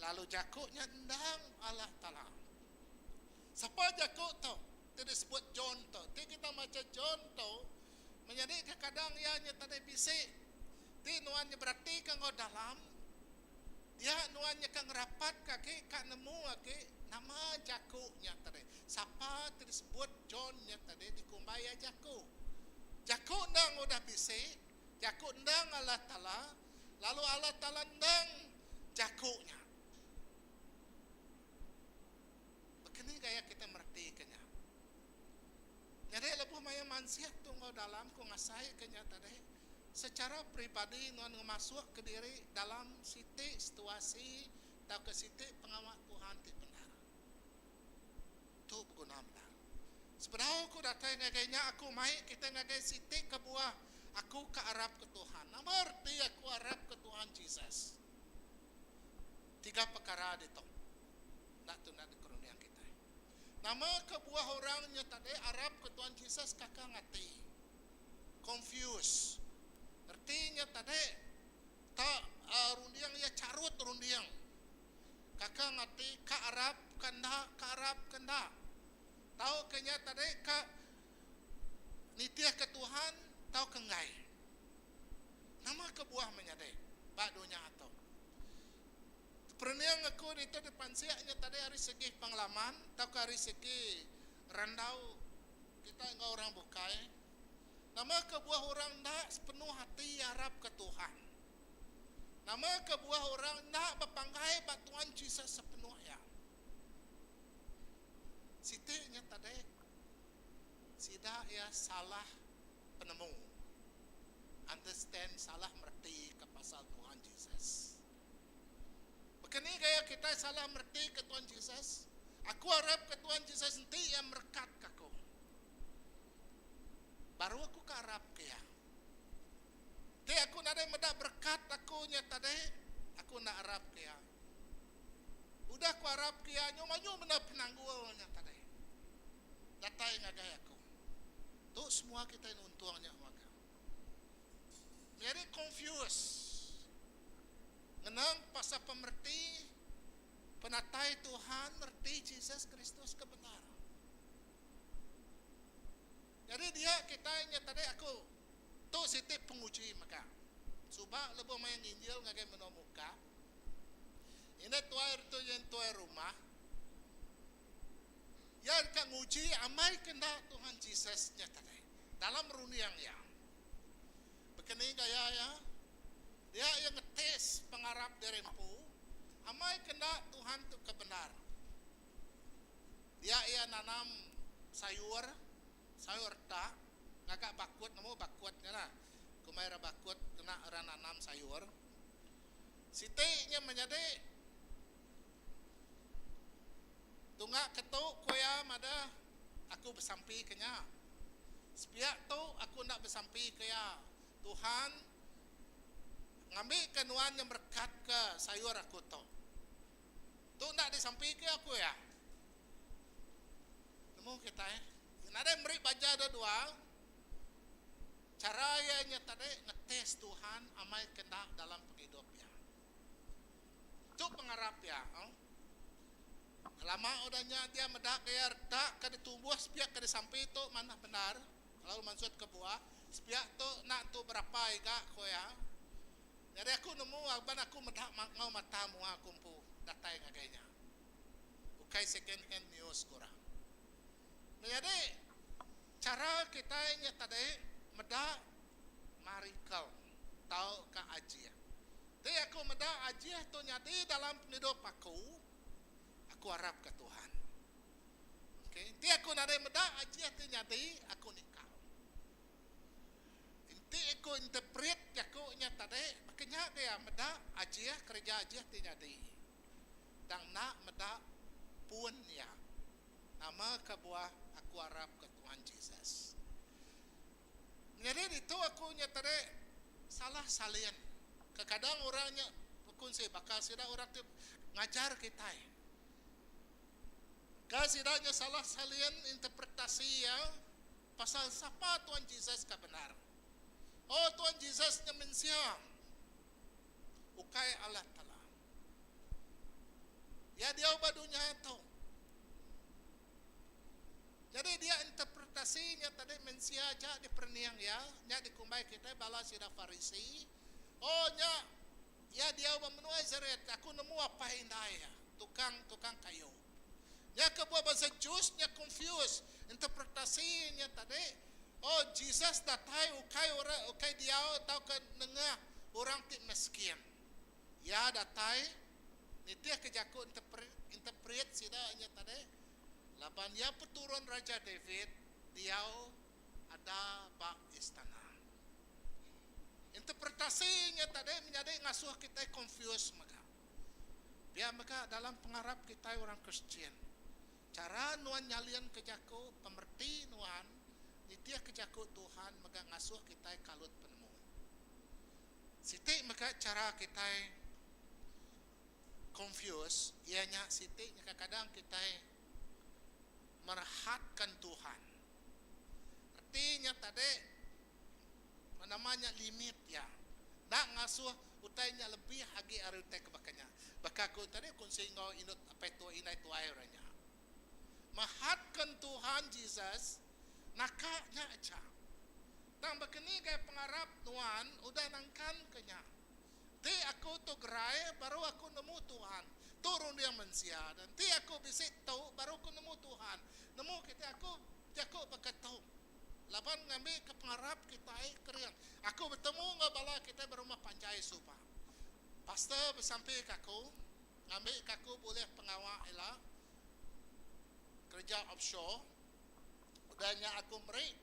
lalu jaku nya endang Allah Taala. Sapa jaku tu ti disebut John tu? Ti kita macha John tu menyadi kekadang iya nya tadi bisi ti nuan nya beratika enggau dalam dia nuan nya ka ngerapatka agi ka nemu agi nama jaku nya tadi. Sapa ti disebut John nya tadi dikumbai iya jaku. Jaku endang udah bisi, jaku endang Allah Taala lalu Allah Taala endang jaku nya. Baka ni gaya kitai meretika nya? Nyadi lebuh maya mansik tu enggau dalam ku ngasaika nya tadi, secara peribadi nuan ngemasukka diri dalam siti situasi tauka siti pengawa Tuhan ti bendar. Tu beguna bendar. Sebedau aku datai ngagai nya aku mai kitai ngagai siti kebuah aku ka arapka Tuhan. Nama reti aku arapka Tuhan Jesus? Tiga pekara ditu enda tunda dikerunding kitai. Nama kebuah orang nya tadi arapka Tuhan Jesus kakang ati? Confused. Reti nya tadi tak runding iya charut runding. Kakang ati ka arap ka enda, ka arap ka enda. Tauka nya tadi ka nitihka Tuhan tauka enggai. Nama kebuah menyadi ba dunya tu? Perening aku ditu dipansik nya tadi ari segi pengalaman tauka ari segi randau kita enggau orang bukai. Nama kebuah orang enda sepenuh ati arapka Tuhan? Nama kebuah orang enda bepanggai ba Tuhan Jesus sepenuh iya? Siti nya tadi sida iya salah penemu, understand salah mereti ke pasal Tuhan Jesus. Baka ni gaya kitai salah mereti ke Tuhan Jesus? Aku arap ke Tuhan Jesus enti iya merekat ke aku. Baru aku ke arap ke iya. Enti aku nadai meda berekat aku nya tadi, aku enda arap ke iya. Udah aku arap ke iya nyu mayuh menda penanggul nya tadi datai ngagai aku. Tu semua kitai nuntung nya mega. Nyadi confuse ngenang pasal pemereti penatai Tuhan reti Jesus Kristus ke bendar. Nyadi dia kitai nya tadi aku tu siti penguji mega. Suba lebuh maya nginjil ngagai menua muka, indai tuai tu yen tuai rumah, iya deka nguji amai ke enda Tuhan Jesus nya tadi dalam runding iya. Baka ni gaya iya? Dia iya ngetes pengarap diri empu, amai ke enda Tuhan tu ke bendar. Dia iya nanam sayur, sayur retak, ngaga bakut, nemu bakut nya lah. Kumbai ra bakut kena orang nanam sayur. Siti nya menyadi tunga ke tu ku iya madah aku besampi ke nya. Sepiak tu aku enda besampi ke iya. Tuhan ngambika nuan nya merekatka sayur aku tu. Tu enda disampi ke aku iya. Nemu kitai. Nadai meri baja dua dua. Chara iya nya tadi ngetes Tuhan amai ke enda dalam pengidup iya. Tu pengarap iya. Lama udah nya dia meda gaya redak ke ditumbuh sepiak ke disampi tu manah bendar lalu mansut ke buah sepiak tu enda entu berapa iga ku iya. Nyadi aku nemu laban aku meda enggau mata mua aku empu datai ngagai nya. Ukai second hand news ku orang. Nyadi chara kitai nya tadi meda miracle tauka ajih. Ti aku meda ajih tu nyadi dalam pengidup aku, aku arapka Tuhan. Okay. Enti aku nadai meda ajih ti nyadi, aku nikal. Enti aku interpret jaku nya tadi, baka nya dia meda ajih, kereja ajih ti nyadi. Tang enda meda pun iya. Nama kebuah aku arapka Tuhan Jesus. Nyadi ditu aku nya tadi salah salin. Kekadang orang nya bekunsi baka sida orang ti ngajar kitai. Ka sida nya salah salin interpretasi iya pasal sapa Tuhan Jesus ka bendar. Oh Tuhan Jesus nya mensia ukai Allah Taala. Iya diau ba dunya tu. Nyadi dia interpretasi nya tadi mensia aja diperening iya, nya dikumbai kitai bala sida Farisi. Oh nya iya diau ba menua Nazaret, aku nemu apai indai iya, tukang tukang kayu. Nya kebuah bansa Jews nya confused interpretasi nya tadi, oh Jesus datai ukai orang ukai diau tauka nengah orang ti miskin. Iya datai nitihka jaku interpret sida nya tadi laban iya peturun Raja David diau ada ba istana. Interpretasi nya tadi menyadi ngasuh kitai confused mega. Pia mega dalam pengarap kitai orang Kristian. Chara nuan nyalinka jaku pemereti nuan nitihka jaku Tuhan mega ngasuh kitai kalut penemu. Siti mega chara kitai confuse iya nya siti nya kadang-kadang kitai merhadkan Tuhan. Reti nya tadi nama nya limit iya. Enda ngasuh utai nya lebih agi ari utai ke baka nya. Baka aku tadi kunsi enggau indu apai tuai indai tuai orang nya. Merhadkan Tuhan Jesus naka nya aja. Tang baka ni gaya pengarap nuan udah nangkanka nya? Enti aku tu gerai, baru aku nemu Tuhan. Tu runding mensia. Dan enti aku bisi tu, baru aku nemu Tuhan. Nemu kitai aku bejaku baka tu. Laban ngambika pengarap kitai kering. Aku betemu enggau bala kitai ba rumah panjai suba. Pastor besampika aku, ngambika aku bulih pengawa ila kereja offshore. Udah nya aku meri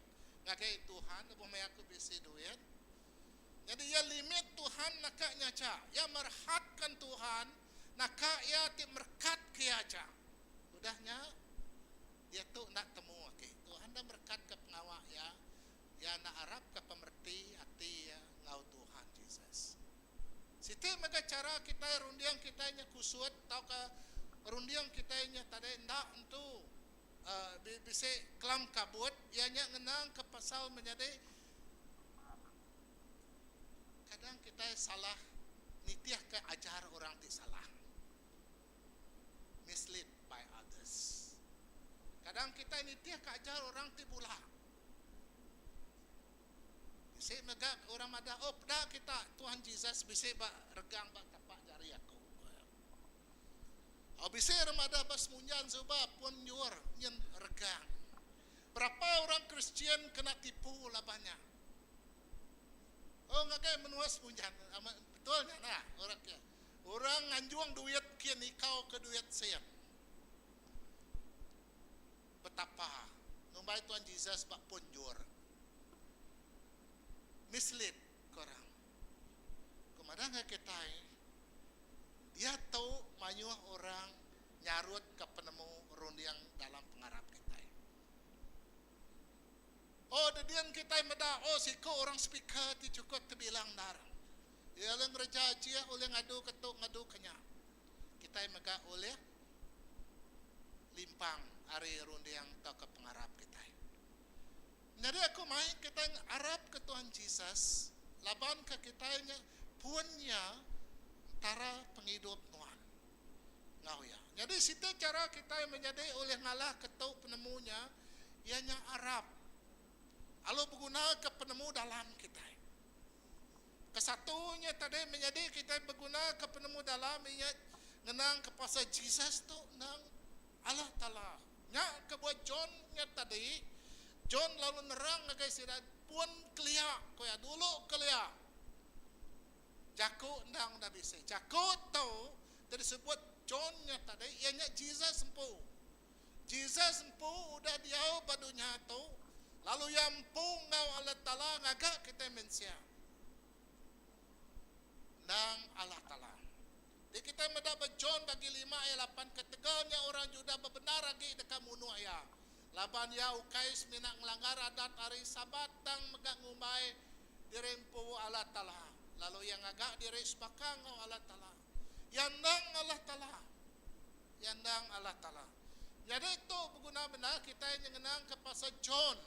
ngagai Tuhan lebuh maya aku bisi duit. Nyadi iya limit Tuhan naka nya aja. Iya merhadkan Tuhan naka iya ti merekat ke iya aja. Udah nya diatu enda temu agi. Tuhan enda merekat ke pengawa iya. Iya enda arap ke pemereti ati iya enggau Tuhan Jesus. Siti mega chara kitai runding kitai nya kusut tauka runding kitai nya tadi enda entu bisi kelam kabut iya nya ngenang ke pasal menyadi kadang kitai salah nitih ke ajar orang ti salah mislead by others. Kadang kitai nitih ke ajar orang ti bula. Bisi mega orang madah, Oh, peda kita, Tuhan Jesus bisi ba regang ba tapak jari aku. Ku iya. Oh, bisi orang madah ba semunjan suba pun nyur nyin regang. Berapa orang Kristian kena tipu laban nya? Oh, ngagai menua semunjan. Amat betul nya nah, orang ke. Orang nganjung duit kin ikau ke duit sin. Betapa ngumbai Tuan Jesus ba pun jur. Mislead ke orang. Ku madah ngagai kitai, diatu mayuh orang nyarut ke penemu runding dalam pengarap kitai. Oh dedin kitai meda oh siku orang speaker ti chukup tebilang endar. Iya ulih ngereja ajih ulih ngadu ke tu ngadu ke nya. Kitai mega. mega ulih limpang ari runding tauka pengarap kitai. Nyadi aku mai kitai arapka Tuhan Jesus laban ke kitai nya pun iya entara pengidup nuan enggau iya. Nyadi siti chara kitai menyadi ulih ngalahka tu penemu nya iya nya arap alu begunaka penemu dalam kitai. Kesatu nya tadi menyadi kitai begunaka penemu dalam iya nya ngenangka pasal Jesus tu endang Allah Taala. Nya kebuah John nya tadi, John lalu nerang ngagai sida pun kelia, ku iya dulu kelia jaku endang udah bisi. Jaku tu ti disebut John nya tadi iya nya Jesus empu. Jesus empu udah diau ba dunya tu, lalu iya empu enggau Allah Taala ngaga kitai mensia. Endang Allah Taala. Ti kitai meda ba John bagi lima ayat lapan ketegal nya orang Judah bebendar agi deka munuh iya, laban iya ukai semina ngelanggar adat hari Sabat tang mega ngumbai diri empu Allah Taala, lalu iya ngaga diri sebaka enggau Allah Taala. Iya endang Allah Taala. Iya endang Allah Taala. Nyadi tu beguna bendar kitai nyengenangka pasal John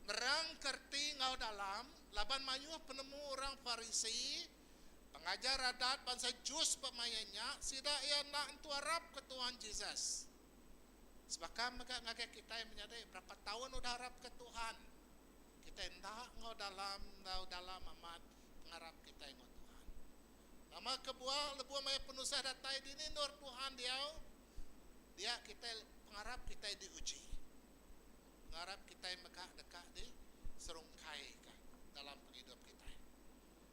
nerangka reti enggau dalam laban mayuh penemu orang Farisi, pengajar adat bansa Jews ba maya nya, sida iya enda entu arapka Tuhan Jesus. Sebaka mega ngagai kitai menyadi berapa taun udah arapka Tuhan, kitai enda enggau dalam enggau dalam amat pengarap kitai enggau Tuhan. Nama kebuah lebuh maya penusah datai dini endur Tuhan diau, dia kitai pengarap kitai diuji. Pengarap kitai mega deka diserungkaika dalam pengidup kitai.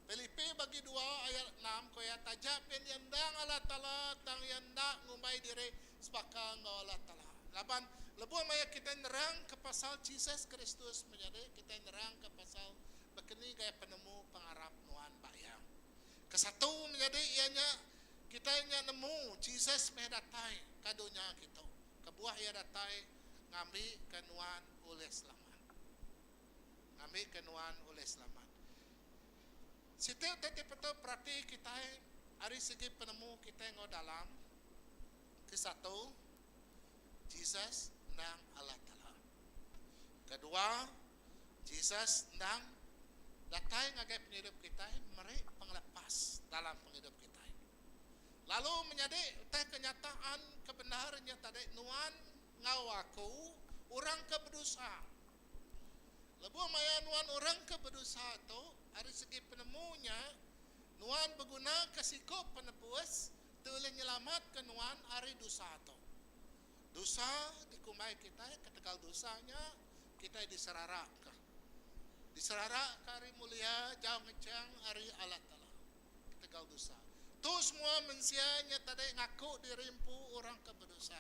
Pilipi bagi dua ayat enam ku iya, Taja pen iya endang Allah Taala, tang iya enda ngumbai diri sebaka enggau Allah Taala. Laban lebuh maya kitai nerangka pasal Jesus Kristus menyadi, kitai nerangka pasal bekeni gaya penemu pengarap nuan ba iya. Kesatu menyadi iya nya, kitai nya nemu Jesus meh datai ka dunya kitu. Kebuah iya datai ngambika nuan ulih selamat. Ngambika nuan ulih selamat. Siti utai ti patut perati kitai ari segi penemu kitai enggau dalam, Kesatu, Jesus endang Allah Taala. Kedua, Jesus endang datai ngagai pengidup kitai meri pengelepas dalam pengidup kitai. Lalu menyadi utai kenyataan ke bendar nya tadi nuan enggau aku orang ke bedosa. Lebuh maya nuan orang ke bedosa tu ari segi penemu nya nuan begunaka siku penebus ti ulih nyelamatka nuan ari dosa tu. Dosa dikumbai kitai ketegal dosa nya kitai diseraraka. Diseraraka ari mulia jauh ngechang ari Allah Taala ketegal dosa. Tu semua mensia nya tadi ngaku diri empu orang ke bedosa.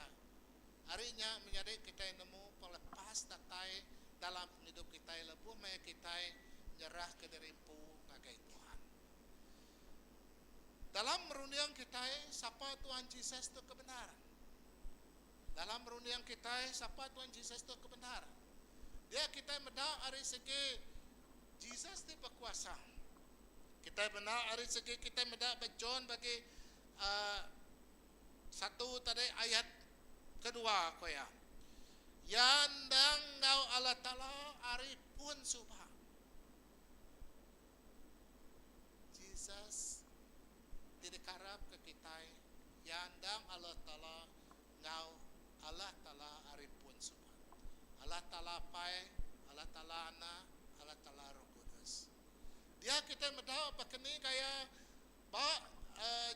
Ari nya menyadi kitai nemu pelepas datai dalam pengidup kitai lebuh maya kitai nyerahka diri empu ngagai Tuhan. Dalam runding kitai sapa Tuhan Jesus tu ke bendar? Dalam runding kitai, sapa Tuhan Jesus tu ke bendar? Dia kitai meda ari segi Jesus ti bekuasa. Kitai meda ari segi kitai meda ba John bagi uhh satu tadi ayat kedua ku iya. Iya endang enggau Allah Taala ari pun suba. Jesus ti dikarapka kitai iya endang Allah Taala enggau Allah Taala ari pun suba. Allah Taala Apai, Allah Taala Anak, Allah Taala Roh Kudus. Dia kitai meda baka ni gaya ba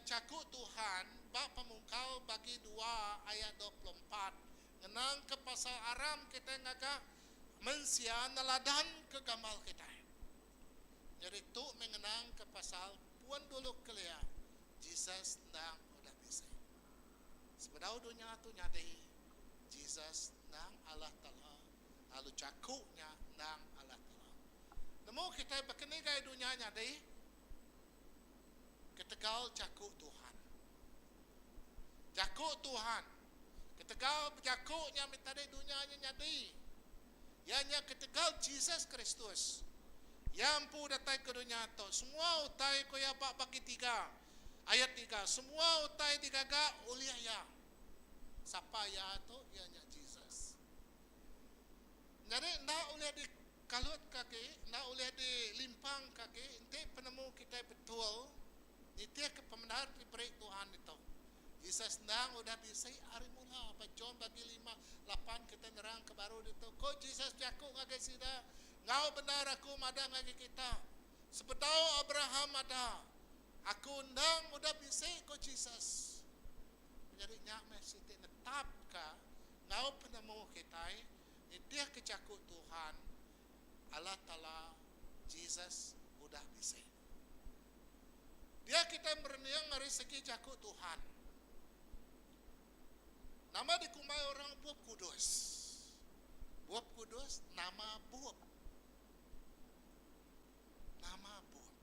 jaku Tuhan ba Pemungkal bagi dua ayat 24 ngenangka pasal aram kitai ngaga mensia neladan ke gamal kitai. Nyadi tu meh ngenangka pasal pun dulu kelia Jesus endang udah bisi. Sebedau dunya tu nyadi, Jesus endang Allah Taala lalu Jaku nya endang Allah Taala. Nemu kitai baka ni gaya dunya nyadi? Ketegal Jaku Tuhan. Jaku Tuhan. Ketegal bejaku nya meh tadi dunya nya nyadi. Iya nya ketegal Jesus Kristus. Iya empu datai ke dunya tu. Semua utai ku iya ba bagi tiga. Ayat tiga, Semua utai digaga ulih Iya. Sapa Iya tu? Iya nya Jesus. Nyadi enda ulih dikalutka agi, enda ulih dilimpangka agi enti penemu kitai betul nitihka pemendar diberi Tuhan ditu. Jesus endang udah bisi ari mula. Ba John bagi lima, lapan kitai nerangka baru ditu. Ku Jesus bejaku ngagai sida, Enggau bendar aku madah ngagai kita, sebedau Abraham ada, aku endang udah bisi, ku Jesus. Menyadi nya meh siti netapka enggau penemu kitai nitihka jaku Tuhan Allah Taala Jesus udah bisi. Dia kitai merening ari segi jaku Tuhan. Nama dikumbai orang Bup Kudus? Bup Kudus nama bup. Nama bup.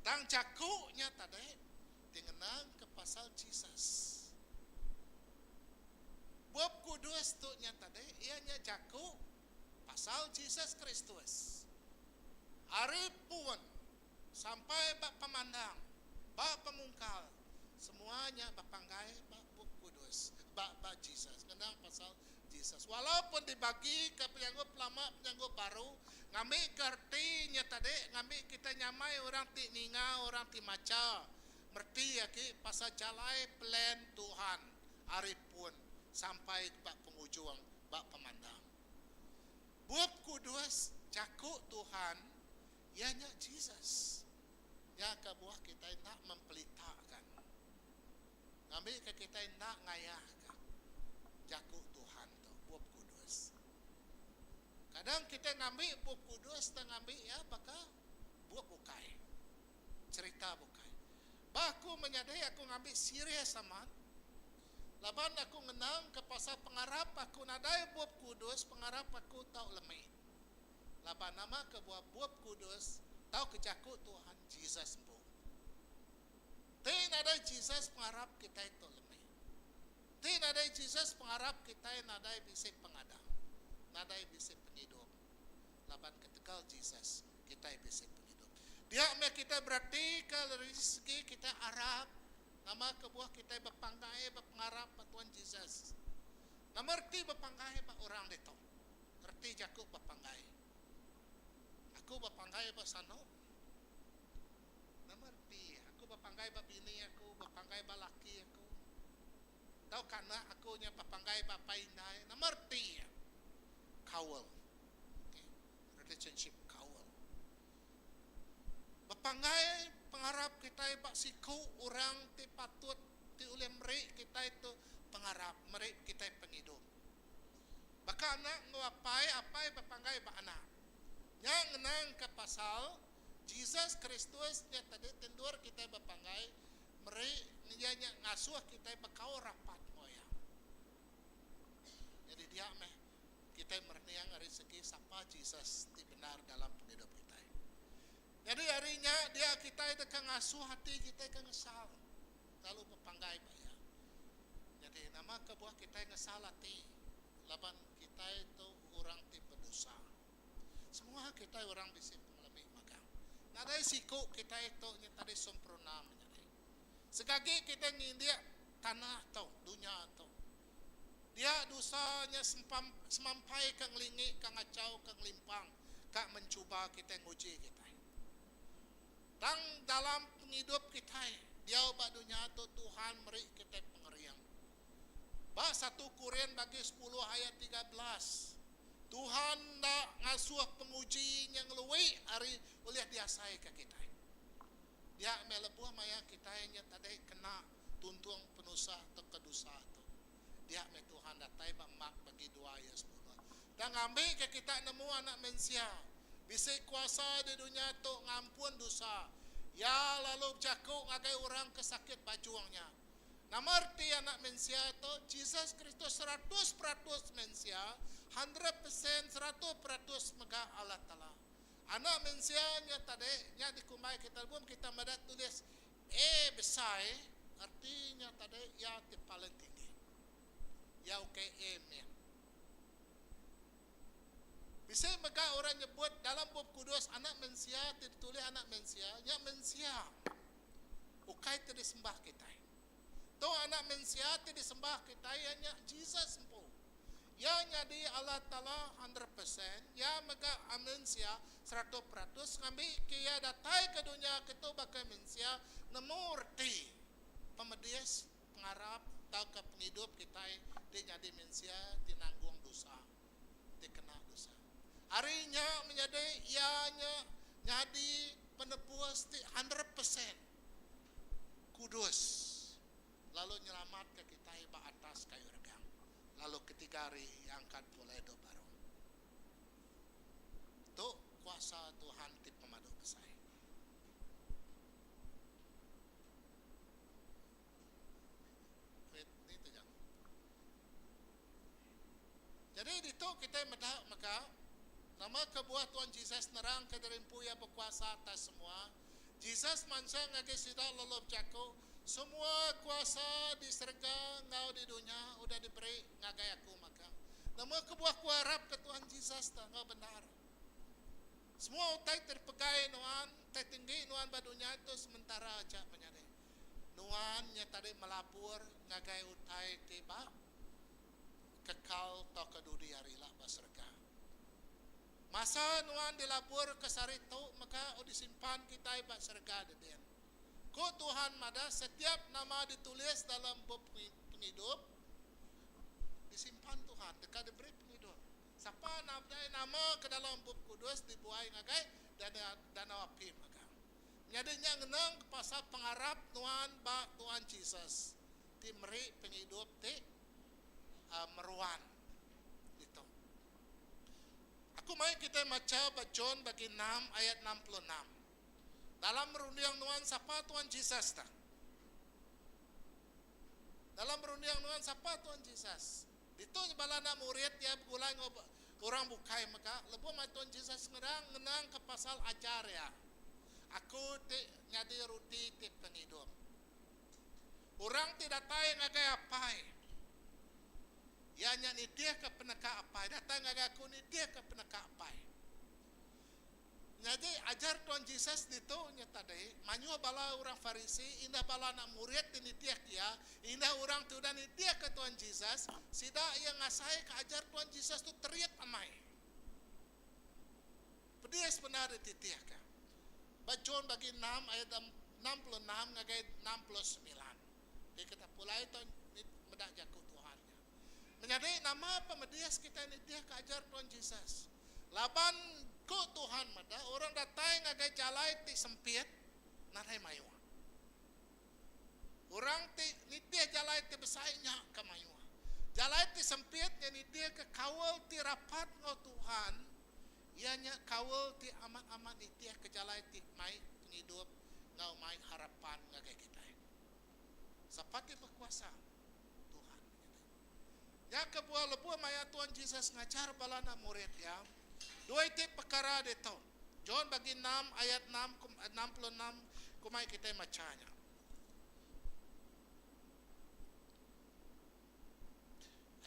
Tang jaku nya tadi ti ngenangka pasal Jesus. Bup Kudus tu nya tadi iya nya jaku pasal Jesus Kristus. Ari pun sampai ba pemandang, ba pemungkal, semua nya bepanggai ba Bup Kudus, ba ba Jesus, ngenang pasal Jesus. Walaupun dibagika penyanggup lama penyanggup baru, ngambika reti nya tadi ngambi kitai nyamai orang ti ninga, orang ti macha mereti agi pasal jalai plan Tuhan ari pun sampai ba pengujung ba pemandang. Bup Kudus jaku Tuhan iya nya Jesus. Nya kebuah kitai enda mempelitaka. Ngambika kitai enda ngayahka jaku Tuhan tu, Bup Kudus. Kadang kitai ngambi Bup Kudus tang ngambi iya baka bup bukai, cherita bukai. Ba aku menyadi aku ngambi serius amat laban aku ngenangka pasal pengarap aku nadai Bup Kudus pengarap aku tau lemi. Laban nama kebuah Bup Kudus tauka jaku Tuhan Jesus empu. Ti nadai Jesus pengarap kitai tu lemi. Ti nadai Jesus pengarap kitai nadai bisi pengadang, nadai bisi pengidup. Laban ketegal Jesus kitai bisi pengidup. Dia meh kitai beratika dari segi kitai arap nama kebuah kitai bepanggai ba pengarap ba Tuhan Jesus. Nama reti bepanggai ba orang ditu? Reti jaku bepanggai. Aku bepanggai ba sanu. Nama reti aku bepanggai ba bini aku, bepanggai ba laki aku, tauka anak aku nya bepanggai ba apai indai? Nama reti iya? Kaul. Okay. Relationship kaul. Bepanggai pengarap kitai ba siku orang ti patut ti ulih meri kitai tu pengarap, meri kitai pengidup. Baka anak enggau apai, apai bepanggai ba anak. Nya ngenangka pasal Jesus Kristus nya tadi ti endur kitai bepanggai meri iya nya ngasuh kitai bekaul rapat enggau iya. Nyadi dia meh kitai merening ari segi sapa Jesus ti bendar dalam pengidup kitai. Nyadi ari nya dia kitai deka ngasuh ati kitai ke ngesal lalu bepanggai ba iya. Nyadi nama kebuah kitai ngesal ati laban kitai tu orang ti bedosa. Semua kitai orang bisi pengelemi magang. Nadai siku kitai tu nya tadi sempurna menyadi. Segagi kitai ngindik tanah tu, dunya tu. Dia dusa nya sempam semampai ka ngelingi ka ngachau ka ngelimpang ka mencuba kitai nguji kitai. Tang dalam pengidup kitai diau ba dunya tu Tuhan meri kitai pengering. Ba satu Korin bagi sepuluh ayat 13, Tuhan enda ngasuh penguji nya ngelui ari ulih diasaika kitai. Dia meh lebuh maya kitai nya tadi kena tuntung penusah tauka dosa tu. Dia meh Tuhan datai ba Mark bagi dua ayat sepuluh. Tang ngambika kita nemu Anak Mensia bisi kuasa di dunya tu ngampun dosa, Iya lalu bejaku ngagai orang ke sakit bajung nya, Nama reti Anak Mensia tu? Jesus Kristus 100% mensia, hundred percent, 100% mega Allah Taala. Anak Mensia nya tadi, nya dikumbai kita lebuh kita meda tulis A besai, reti nya tadi iya ti paling tinggi. Iya ukai A mit. Bisi mega orang nyebut dalam Bup Kudus Anak Mensia ti ditulis Anak Mensia nya mensia. Ukai ti disembah kitai. Tu Anak Mensia ti disembah kitai iya nya Jesus empu. Iya nyadi Allah Taala 100%, iya mega mensia 100% ngambika iya datai ke dunya kitu baka mensia nemu reti pemedis pengarap tauka pengidup kitai ti nyadi mensia ti nanggung dosa, ti kena dosa. Ari nya menyadi iya nya nyadi penebus ti 100%. Kudus lalu nyelamatka kitai ba atas kayu regang, lalu ketiga hari iya angkat pulai idup baru. Tu kuasa Tuhan ti pemadu besai. Wait, ni tu jang. Jadi ditu kitai meda mega nama kebuah Tuhan Jesus nerangka diri empu iya bekuasa atas semua. Jesus mansang ngagai sida lalu bejaku, Semua kuasa di serega enggau di dunya udah diberi ngagai aku mega. Nama kebuah ku arapka Tuhan Jesus tu enggau bendar? Semua utai ti dipegai nuan, utai tinggi nuan ba dunya tu sementara aja menyadi. Nuan nya tadi melabur ngagai utai ti ba kekal tauka dudi hari ila ba serega. Masa nuan dilabur ke sehari tu mega udah disimpan kitai ba serega dedin. Ku Tuhan madah setiap nama ditulis dalam bup pengidup disimpan Tuhan deka diberi pengidup. Sapa nadai nama ke dalam bup kudus dibuai ngagai danau api mega. Nyadi nya ngenang pasal pengarap nuan ba Tuhan Jesus ti meri pengidup ti meruan ditu. Aku mai kitai macha ba John bagi enam ayat 66. Dalam runding nuan sapa Tuhan Jesus tah? Dalam runding nuan sapa Tuhan Jesus? Ditu bala anak murid iya begulai enggau orang bukai mega lebuh mai Tuhan Jesus ngerang ngenang ke pasal ajar iya. Aku ti nyadi ruti ti pengidup. Orang ti datai ngagai Apai, iya nya nitihka peneka Apai, datai ngagai aku nitihka peneka Apai. Nyadi, ajar Tuan Jesus ditu nya tadi, mayuh bala orang Farisi, indah bala anak murid ti nitihka iya, indah orang ti udah nitihka Tuan Jesus, sida iya ngasaika ajar Tuan Jesus tu terit amai. Pedis bendar dititihka. Ba John bagi enam ayat 66 ngagai 69. Ti kita pulai tu meda jaku Tuhan nya. Menyadi nama pemedis kitai nitihka ajar Tuhan Jesus? Laban ku Tuhan meda orang datai ngagai jalai ti sempit nadai mayuh. Orang ti nitih jalai ti besai nya ke mayuh. Jalai ti sempit nya nitihka kaul ti rapat enggau Tuhan, iya nya kaul ti amat-amat nitihka jalai ti mai pengidup enggau mai harapan ngagai kitai. Sapa ti bekuasa? Tuhan menyadi. Nya kebuah lebuh maya Tuhan Jesus ngajar bala anak murid iya, dua iti pekara ditu. John bagi enam ayat enam 66 ku mai kitai macha nya.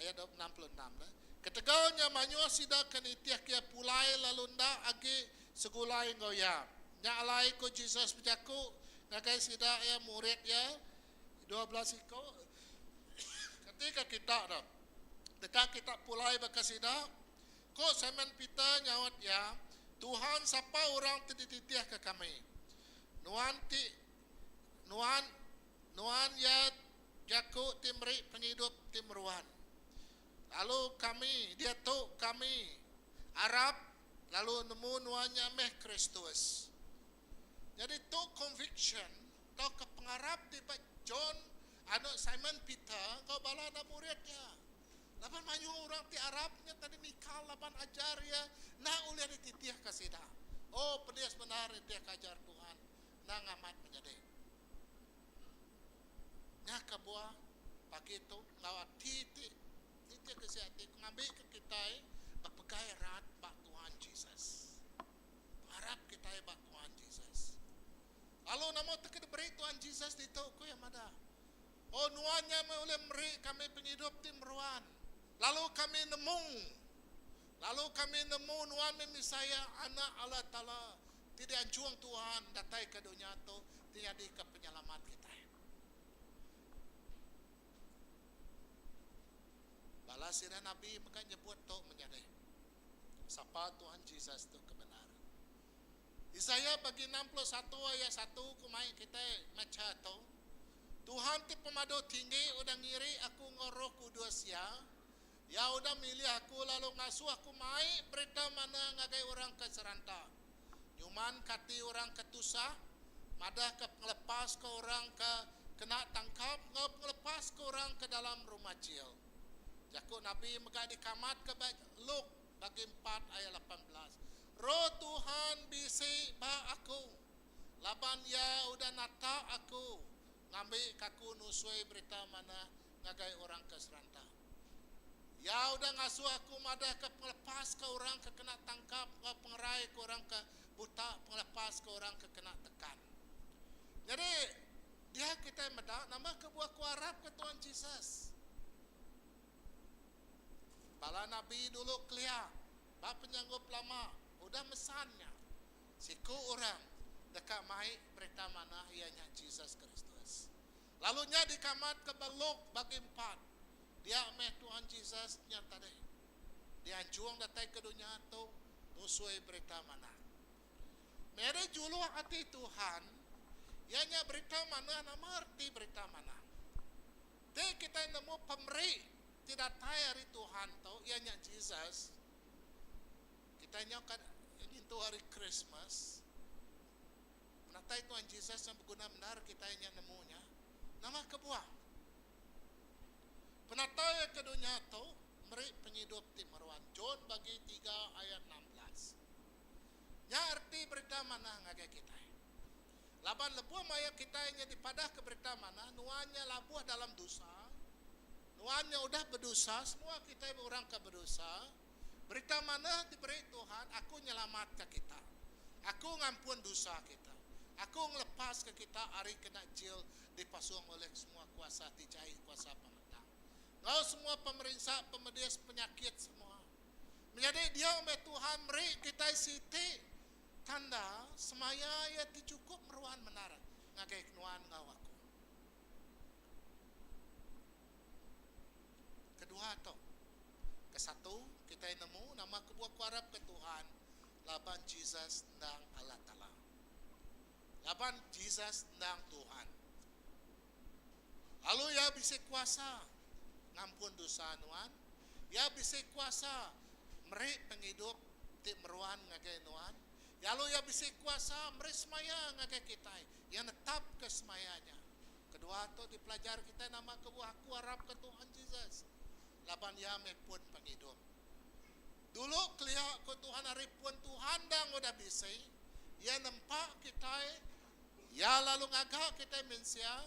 Ayat 66 ne. Ketegal nya mayuh sida ke nitihka iya pulai lalu enda agi segulai enggau iya. Nya alai ku Jesus bejaku ngagai sida iya murid iya 12 iku, Katika kita dah deka kita pulai baka sida? Ku Simon Peter nyaut iya, Tuhan, sapa orang ti dititihka kami? Nuan ti Nuan Nuan iya jaku ti meri pengidup ti meruan. Lalu kami diatu kami arap lalu nemu Nuan nya meh Kristus. Nyadi tu conviction tauka pengarap ti ba John anu Simon Peter enggau bala anak murid iya. Laban mayuh orang ti arap nya tadi nikal laban ajar iya enda ulih dititihka sida. Oh pedis bendar nitihka ajar Tuhan endang amat menyadi. Nya kebuah pagi tu enggau ati ti nitihka isi ati ku ngambika kitai bepegai rat ba Tuhan Jesus. Pengarap kitai ba Tuhan Jesus. Lalu nama ti ke diberi Tuhan Jesus ditu ku iya madah, Oh nuan nya meh ulih meri kami pengidup ti meruan. Lalu kami nemu, lalu kami nemu nuan meh Messiah, Anak Allah Taala, ti dianjung Tuhan datai ke dunya tu. ti nyadika penyelamat kitai. Bala sida nabi mega nyebut tu menyadi, Sapa Tuhan Jesus tu ke bendar? Isaiah bagi 61 ayat satu ku mai kitai macha tu, Tuhan ti Pemadu Tinggi udah ngiri aku enggau Roh Kudus Iya, Iya udah milih aku lalu ngasuh aku mai berita manah ngagai orang ke seranta, nyumanka ati orang ke tusah, madahka pengelepas ke orang ke kena tangkap enggau pengelepas ke orang ke dalam rumah jil. Jaku nabi mega dikamatka ba Luke bagi empat ayat 18, Roh Tuhan bisi ba aku, laban Iya udah natak aku ngambika aku nusui berita manah ngagai orang ke seranta. Iya udah ngasuh aku madahka pengelepas ke orang ke kena tangkap enggau pengerai ke orang ke buta, pengelepas ke orang ke kena tekan. Nyadi, dia kitai meda nama kebuah ku arapka Tuhan Jesus. Bala nabi dulu kelia ba penyanggup lama udah mesan nya siku orang deka mai berita manah iya nya Jesus Kristus. Lalu nya dikamatka ba Luke bagi empat. Dia meh Tuhan Jesus nya tadi. Dianjung datai ke dunya tu nusui berita manah. Meri juluk ati Tuhan iya nya berita manah nama reti berita manah? Ti kitai nemu pemeri ti datai ari Tuhan tu iya nya Jesus, kitai nyau ka ngintu hari Krismas. Penatai Tuhan Jesus nya beguna bendar kitai nya nemu nya. Nama kebuah? Penatai iya ke dunya tu meri pengidup ti meruan. John bagi tiga ayat 16. Nya reti berita manah ngagai kitai. Laban lebuh maya kitai nya dipadahka berita manah, nuan nya labuh dalam dosa, nuan nya udah bedosa, semua kitai orang ke bedosa, Berita manah diberi Tuhan, Aku nyelamatka kita. Aku ngampun dosa kita. Aku ngelepaska kita ari kena jil dipasung ulih semua kuasa ti jai, kuasa pemetang. Enggau semua pemerinsa, pemedis, penyakit semua. Menyadi dia meh Tuhan meri kitai siti tanda semaya Iya ti chukup meruan bendar ngagai nuan enggau aku. Kedua tu. Kesatu, kitai nemu nama kebuah ku arapka Tuhan laban Jesus endang Allah Taala. Laban Jesus endang Tuhan. Lalu iya bisi kuasa ngampun dosa nuan. Iya bisi kuasa meri pengidup ti meruan ngagai nuan. Lalu iya bisi kuasa meri semaya ngagai kitai. Iya netapka semaya nya. Kedua tu dipelajar kitai nama kebuah aku arapka Tuhan Jesus laban iya meh pun pengidup. Dulu kelia ku Tuhan ari pun Tuhan endang udah bisi, iya nempa kitai, iya lalu ngaga kitai mensia,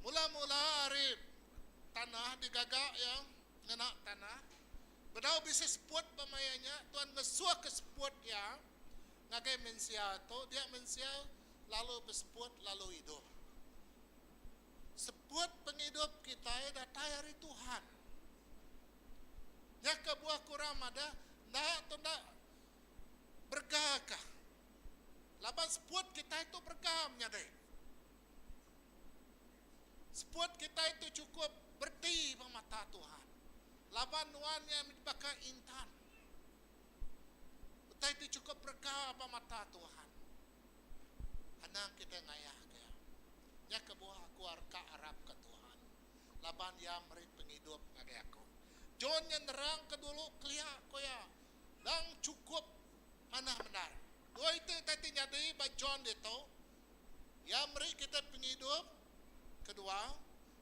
mula-mula ari tanah digaga iya ngena tanah. Bedau bisi seput ba maya nya Tuhan ngesuhka seput iya ngagai mensia tu dia mensia lalu beseput lalu idup. Seput pengidup kitai datai ari Tuhan. Nya kebuah ku orang madah enda tu enda berega kah. Laban seput kitai tu berega menyadi. Seput kitai tu chukup bereti ba mata Tuhan. Laban nuan nya baka intan. Utai ti chukup berega ba mata Tuhan. Anang kitai ngayahka iya. Nya kebuah aku arka arapka Tuhan, laban Iya meri pengidup ngagai aku. John nya nerangka dulu kelia, ku iya, Endang chukup manah bendar. Dua iti utai ti nyadi ba John ditu, iya meri kitai pengidup. Kedua,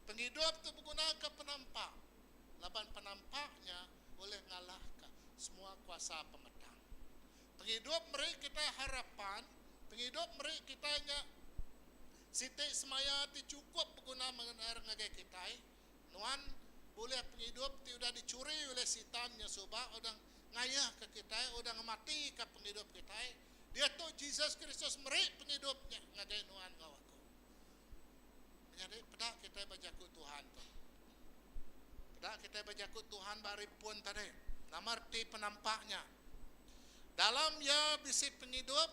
pengidup tu begunaka penampak, laban penampak nya ulih ngalahka semua kuasa pemetang. Pengidup meri kitai harapan, pengidup meri kitai nya siti semaya ti chukup beguna mendar ngagai kitai. Nuan bulih pengidup ti udah dichuri ulih Sitan nya suba udah ngayahka kitai, udah ngematika pengidup kitai. Diatu Jesus Kristus meri pengidup nya ngagai nuan enggau aku. Menyadi peda kitai ba jaku Tuhan tu. Peda kitai ba jaku Tuhan ba ari pun tadi. Nama reti penampak nya? Dalam iya bisi pengidup.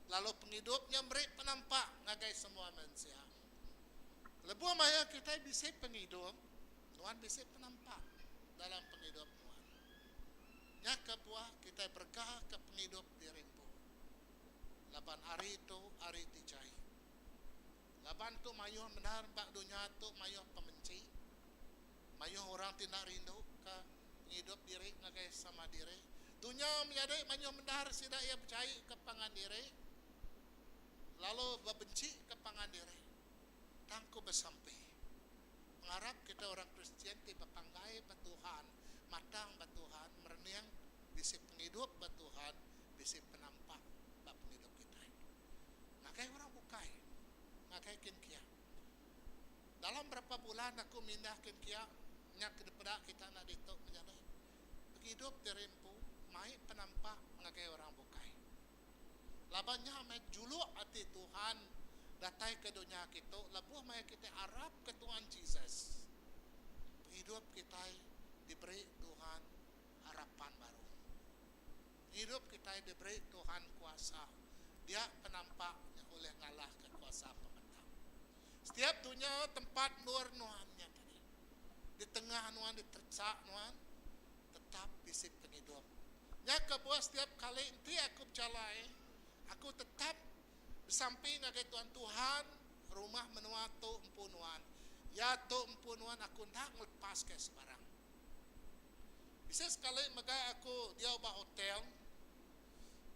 Lalu pengidup nya meri penampak ngagai semua mensia. Lebuh maya kitai bisi pengidup, nuan bisi penampak dalam pengidup nuan. Nya kebuah kitai beregaka pengidup diri empu. Laban hari tu hari ti jai. Laban tu mayuh bendar ba dunya tu mayuh pemenchi. Mayuh orang ti enda rindu ka pengidup diri ngagai sama diri. Dunya menyadi mayuh bendar sida iya bejai ka pangan diri lalu bebenchi ka pangan diri. Tang ku besampi, pengarap kitai orang Kristian ti bepanggai ba Tuhan, matang ba Tuhan, merening bisi pengidup ba Tuhan, bisi penampak ba pengidup kitai. Ngagai orang bukai, ngagai kin kia. Dalam berapa bulan aku mindah kin kia, nya ke dipeda kita enda ditu menyadi. Pengidup diri empu mai penampak ngagai orang bukai. Laban nya meh juluk ati Tuhan datai ke dunya kitu lebuh maya kitai arapka Tuhan Jesus. Pengidup kitai diberi Tuhan harapan baru. Pengidup kitai diberi Tuhan kuasa dia penampak nya ulih ngalahka kuasa pemetang. Setiap dunya tempat endur nuan nya tadi. Di tengah nuan di teresa nuan tetap bisi pengidup. Nya kebuah setiap kali enti aku bejalai aku tetap besampi ngagai Tuhan Tuhan rumah menua tu empu nuan. Ya tu empu nuan aku enda ngelepaska sebarang. Bisi sekali mega aku diau ba hotel.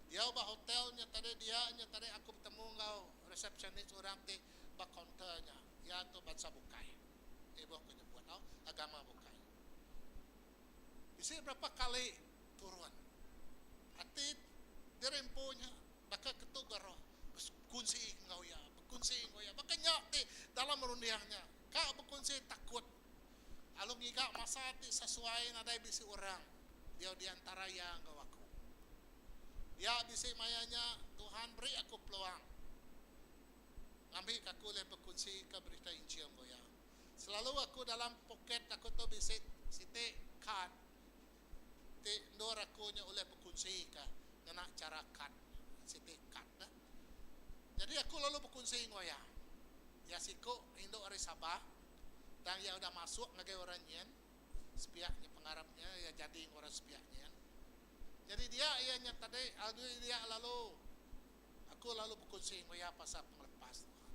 Diau ba hotel nya tadi dia nya tadi aku betemu enggau receptionist orang ti ba kaunter nya. Iya tu bansa bukai. Ibuh ku nyebut tau agama bukai. Bisi berapa kali turun ati diri empu nya baka ketu ga roh bekunsi enggau iya, bekunsi enggau iya. Baka nya ti dalam runding nya. Ka bekunsi takut. Lalu ngiga masa ti sesuai nadai bisi orang diau di antara iya enggau aku. Dia bisi maya nya Tuhan beri aku peluang ngambika aku ulih bekunsika berita Injil enggau iya. Selalu aku dalam poket aku tu bisi siti kad ti endur aku nya ulih bekunsika ngena chara kad siti kad ne. Nyadi aku lalu bekunsi enggau iya. Iya siku indu ari Sabah. Tang iya udah masuk ngagai orang nyin, sepiak nya pengarap nya iya jadi enggau orang sepiak nyin. Nyadi dia iya nya tadi agi dia lalu aku lalu bekunsi enggau iya pasal pengelepas Tuhan.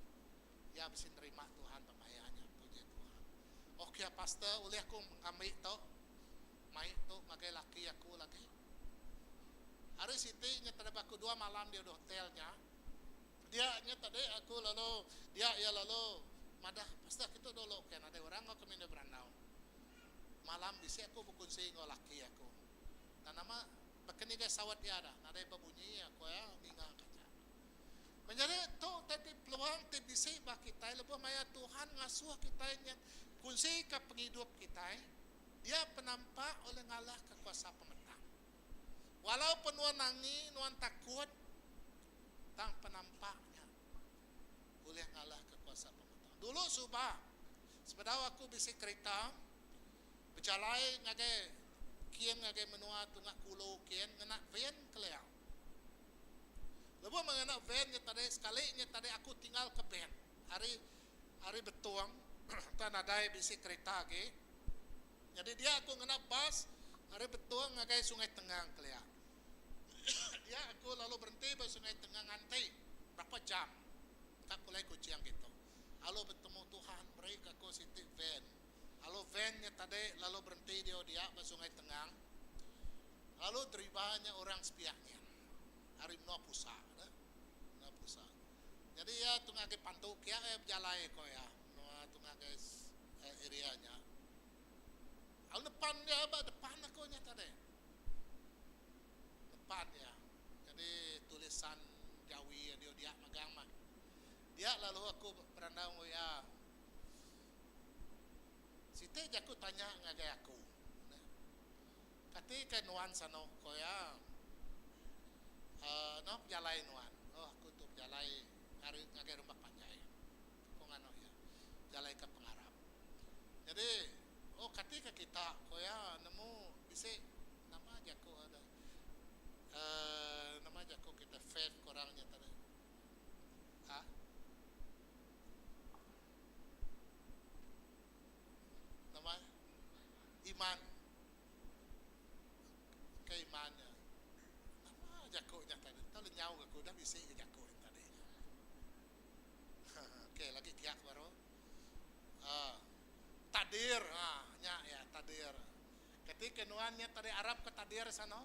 Iya bisi nerima Tuhan ba maya nya, puji Tuhan. Ok pastor ulih aku ngambi tu mai tu ngagai laki aku lagi. Hari siti nya tadi ba aku dua malam dia udah hotel nya. Dia nya tadi aku lalu dia iya lalu madah pastor kitu dulu ke nadai orang enggau kami enda berandau. Malam bisi aku bekunsi enggau laki aku. Tang nama baka ni ga saut iya dah nadai bebunyi aku iya ninga ka aja. Menyadi tu tadi peluang ti bisi ba kitai lebuh maya Tuhan ngasuh kitai nya bekunsika pengidup kitai dia penampak ulih ngalahka kuasa pemetang. Walaupun nuan nangi nuan takut tang penampak nya ulih ngalahka kuasa pemetang. Dulu suba, sebedau aku bisi kerita, bejalai ngagai kin ngagai menua tunga kulu kin ngena van kelia. Lebuh meh ngena van nya tadi sekali nya tadi aku tinggal ke bank ari ari Betong tang nadai bisi kerita agi. Nyadi dia aku ngena bas ari Betong ngagai Sungai Tengang kelia. Dia aku lalu berenti ba Sungai Tengah nganti berapa jam ka pulai Kuching kitu. Lalu betemu Tuhan meri ka aku siti van. Lalu van nya tadi lalu berenti diau dia ba Sungai Tengang. Lalu deriba nya orang sepiak nyin ari menua Pusa deh. Menua Pusa. Nyadi iya tunga agi Pantu kia iya bejalai ko iya menua tunga agi area nya. Lalu nepan dia ba depan aku nya tadi. Nepan iya. Nyadi tulisan Jawi iya dia magang mah. Dia lalu aku berandau enggau iya. Siti jaku tanya ngagai aku. Kati ke nuan sanu ko iya. Uhh nama pejalai nuan? Oh aku tu pejalai ari ngagai rumah panjai. Ku nganu iya. Pejalai ke pengarap. Nyadi oh kati ke kita ko iya nemu bisi nama jaku uhh nama jaku kita faith ko orang nya tadi. Iman. Ke iman nya. Nama jaku nya tadi? Tau lenyau ga aku udah bisi ga jaku nya tadi nya. Okey lagi kiak baru. Aaa takdir haa nya iya takdir. Kati ke nuan nya tadi arap ke takdir sano?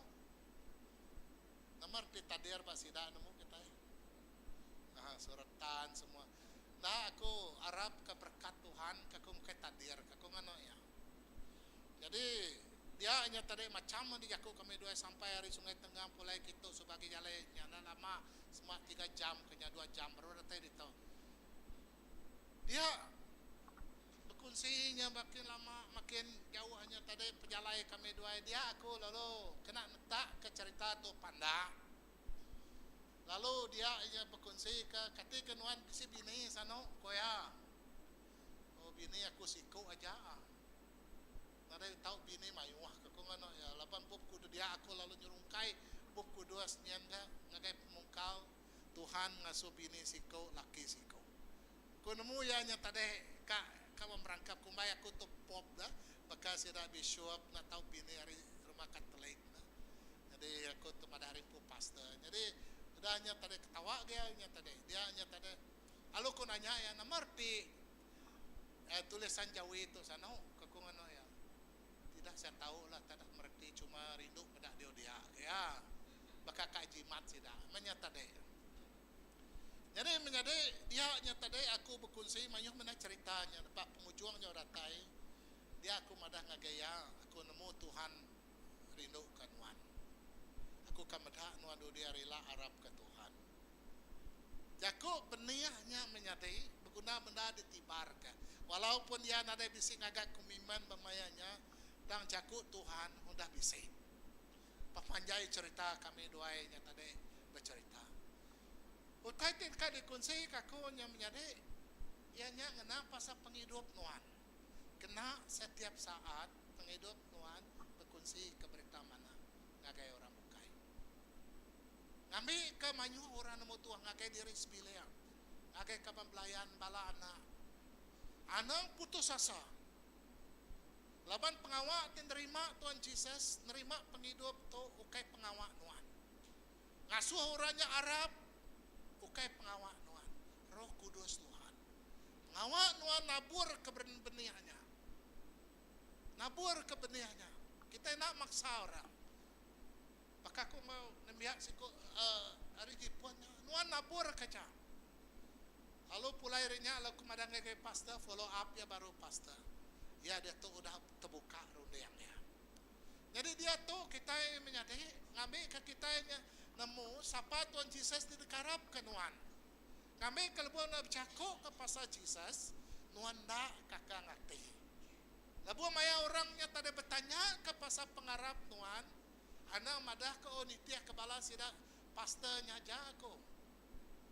Nama reti takdir ba sida nemu kitai? Ahaa surat tan semua. Enda aku arap ke berekat Tuhan ke aku mukai takdir ke aku nganu iya. Nyadi dia nya tadi macham meh dijaku kami duai sampai ari Sungai Tenggang pulai kitu suba agi jalai nya enda lama sema tiga jam ke nya dua jam baru datai ditu. Dia bekunsi nya makin lama makin jauh nya tadi pejalai kami duai dia aku lalu kena netak ke cherita tu pandak. Lalu dia nya bekunsi ke kati ke nuan bisi bini sanu ku iya. Oh bini aku siku aja. Nadai tau bini mayuh ke ku nganu iya laban bup kudus dia aku lalu nyerungkai bup kudus nyin ga ngagai pemungkal Tuhan ngasuh bini siku laki siku. Ku nemu iya nya tadi ka ka merangkap kumbai aku tu pop da baka sida bishop enda tau bini ari rumah katolik ne. Nyadi aku tu madah ari empu pastor. Nyadi udah nya tadi ketawa agi nya tadi. Dia nya tadi lalu ku nanya iya nama reti eh tulisan jawi tu sanu ke ku nganu iya. Tidak saya tau lah tak mereti cuma rindu meda diau dia ke iya. Baka ka jimat sida meh nya tadi. Nyadi menyadi dia nya tadi aku bekunsi mayuh menda cherita nya ba pengujung nya datai dia aku madah ngagai iya aku nemu Tuhan rinduka nuan. Aku ka meda nuan dudi hari ila arapka Tuhan. Jaku benih nya menyadi beguna bendar ditibarka. Walaupun iya nadai bisi ngaga komitmen ba maya nya, tang jaku Tuhan udah bisi. Pemanjai cherita kami duai nya tadi becherita. Utai ti deka dikunsika aku nya menyadi iya nya ngena pasal pengidup nuan. Kena setiap saat pengidup nuan bekunsika berita manah ngagai orang bukai. Ngambika mayuh orang nemu tuah ngagai diri sebilik, ngagai kaban belayan bala anak. Anang putus asa. Laban pengawa ti nerima Tuan Jesus nerima pengidup tu ukai pengawa nuan. Ngasuh orang nya arap ukai pengawa nuan. Roh Kudus Tuhan. Pengawa nuan nabur ke benih nya. Nabur ke benih nya. Kitai enda maksa orang. Baka aku enggau nembiak siku ari Jipun nya, nuan nabur ke aja. Lalu pulai ari nya lalu aku madah ngagai pastor follow up iya baru pastor. Iya diatu udah tebuka runding iya. Nyadi diatu kitai menyadi ngambika kitai nya nemu sapa Tuan Jesus ti dikarapka nuan. Ngambika lebuh nuan bejakuka pasal Jesus, nuan enda kakang ati. Lebuh maya orang nya tadi betanyaka pasal pengarap nuan, anang madahka oh nitihka bala sida pastor nya aja aku.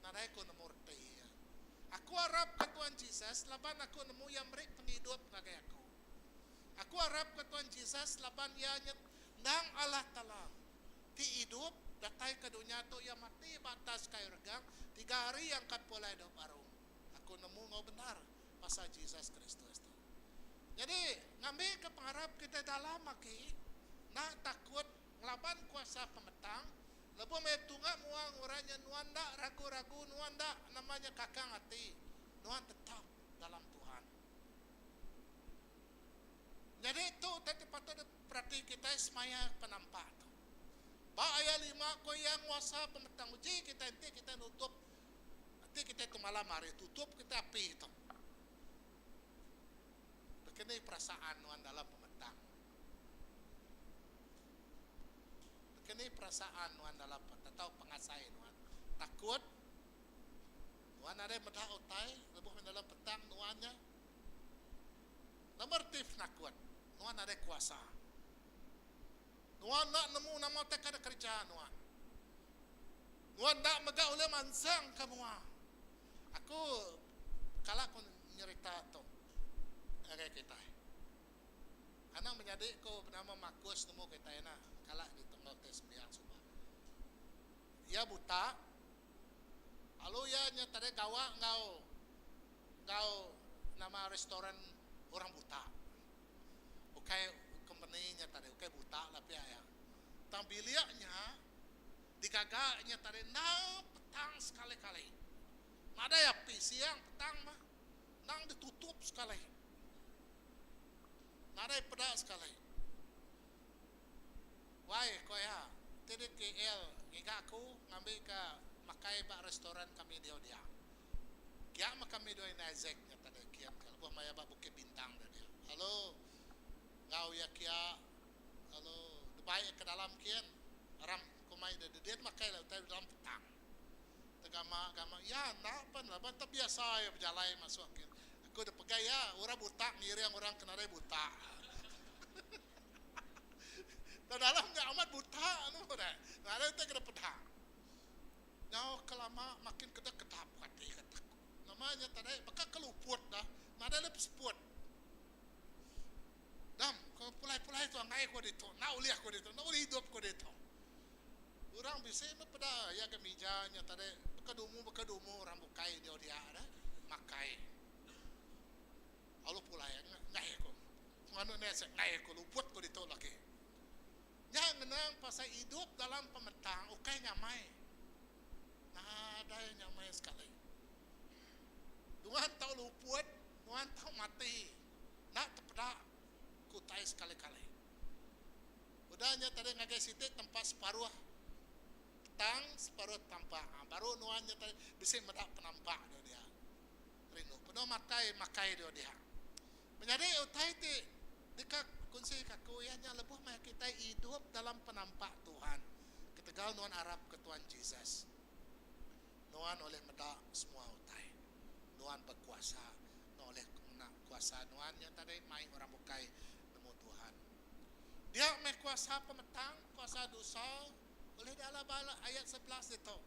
Nadai ku nemu reti iya. Aku arapka Tuan Jesus laban aku nemu iya meri pengidup ngagai aku. Aku arapka Tuan Jesus laban iya nya endang Allah Taala ti idup datai ke dunya tu iya mati ba atas kayu regang tiga hari angkat pulai idup baru. Aku nemu enggau bendar pasal Jesus Kristus tu. Nyadi ngambika pengarap kitai dalam agi enda takut ngelaban kuasa pemetang lebuh meh tunga mua orang nya nuan enda ragu-ragu nuan enda nama nya kakang ati nuan tetap dalam Tuhan. Nyadi tu utai ti patut diperati kitai semaya penampak tu. Ba ayat lima ku iya nguasa pemetang uji kitai enti kitai nutup enti kitai tu malam hari tutup kitai api tu. Bekeni perasaan nuan dalam pemetang? Bekeni perasaan nuan dalam atau pengasai nuan? Takut? Nuan nadai meda utai lebuh meh dalam petang nuan nya. Nama reti penakut? Nuan nadai kuasa. Nuan enda nemu nama utai ka dikereja nuan. Nuan enda mega ulih mansangka mua. Aku kala ku nyerita tu ngagai kitai. Anang menyadi ku benama Markus nemu kitai nya kala ditu enggau ti sembiang suba. Iya buta lalu iya nya tadi gawa enggau enggau nama restoran orang buta. Ukai. Tang bilik nya digaga nya tadi endang petang sekali-kali. Nadai api siang petang mah endang ditutup sekali. Nadai peda sekali. Wai ko iya, ti di KL ngiga aku ngambi ka makai ba restoran kami diau dia. Kia meh kami dua indai Isaac nya tadi kian ka lebuh maya ba Bukit Bintang dia dia. Lalu enggau iya kia lalu dibai iya ke dalam kin ram ku mai dia dedin makai lalu utai dalam petang. Tegama gama iya enda pen laban tebiasa iya bejalai masuk kin. Aku dep pegai iya orang buta ngiring orang ke nadai buta. Tang dalam nya amat buta nemu deh. Nadai utai ke dep peda. Nyau ke lama makin kedap kedap ati kata aku. Nama nya tadi baka ke luput dah nadai le peseput. Dam ke pulai pulai tu angai ku ditu enda ulih ku ditu enda ulih idup ku ditu. Orang bisi meh peda iya ga mija nya tadi baka dumu baka dumu orang bukai diau dia dah makai. Lalu pulai enggai ku. Nganu nya enggai ku luput ku ditu lagi. Nya ngenang pasal idup dalam pemetang ukai nyamai. Nadai nyamai sekali. Nuan tau luput, nuan tau mati. Enda tepeda ke utai sekali-kali. Udah nya tadi ngagai siti tempat separuh petang, separuh tampak. Ha, baru nuan nya tadi bisi meda penampak dia dia. Rindu. Penuh matai makai dia dia. Menyadi utai ti deka kunsi ka aku iya nya lebuh maya kitai idup dalam penampak Tuhan ketegal nuan arap ke Tuhan Jesus, nuan ulih meda semua utai. Nuan bekuasa nuan ulih ngena kuasa nuan nya tadi mai orang bukai nemu Tuhan. Dia meh kuasa pemetang, kuasa dosa ulih dialah ba ayat 11 ditu.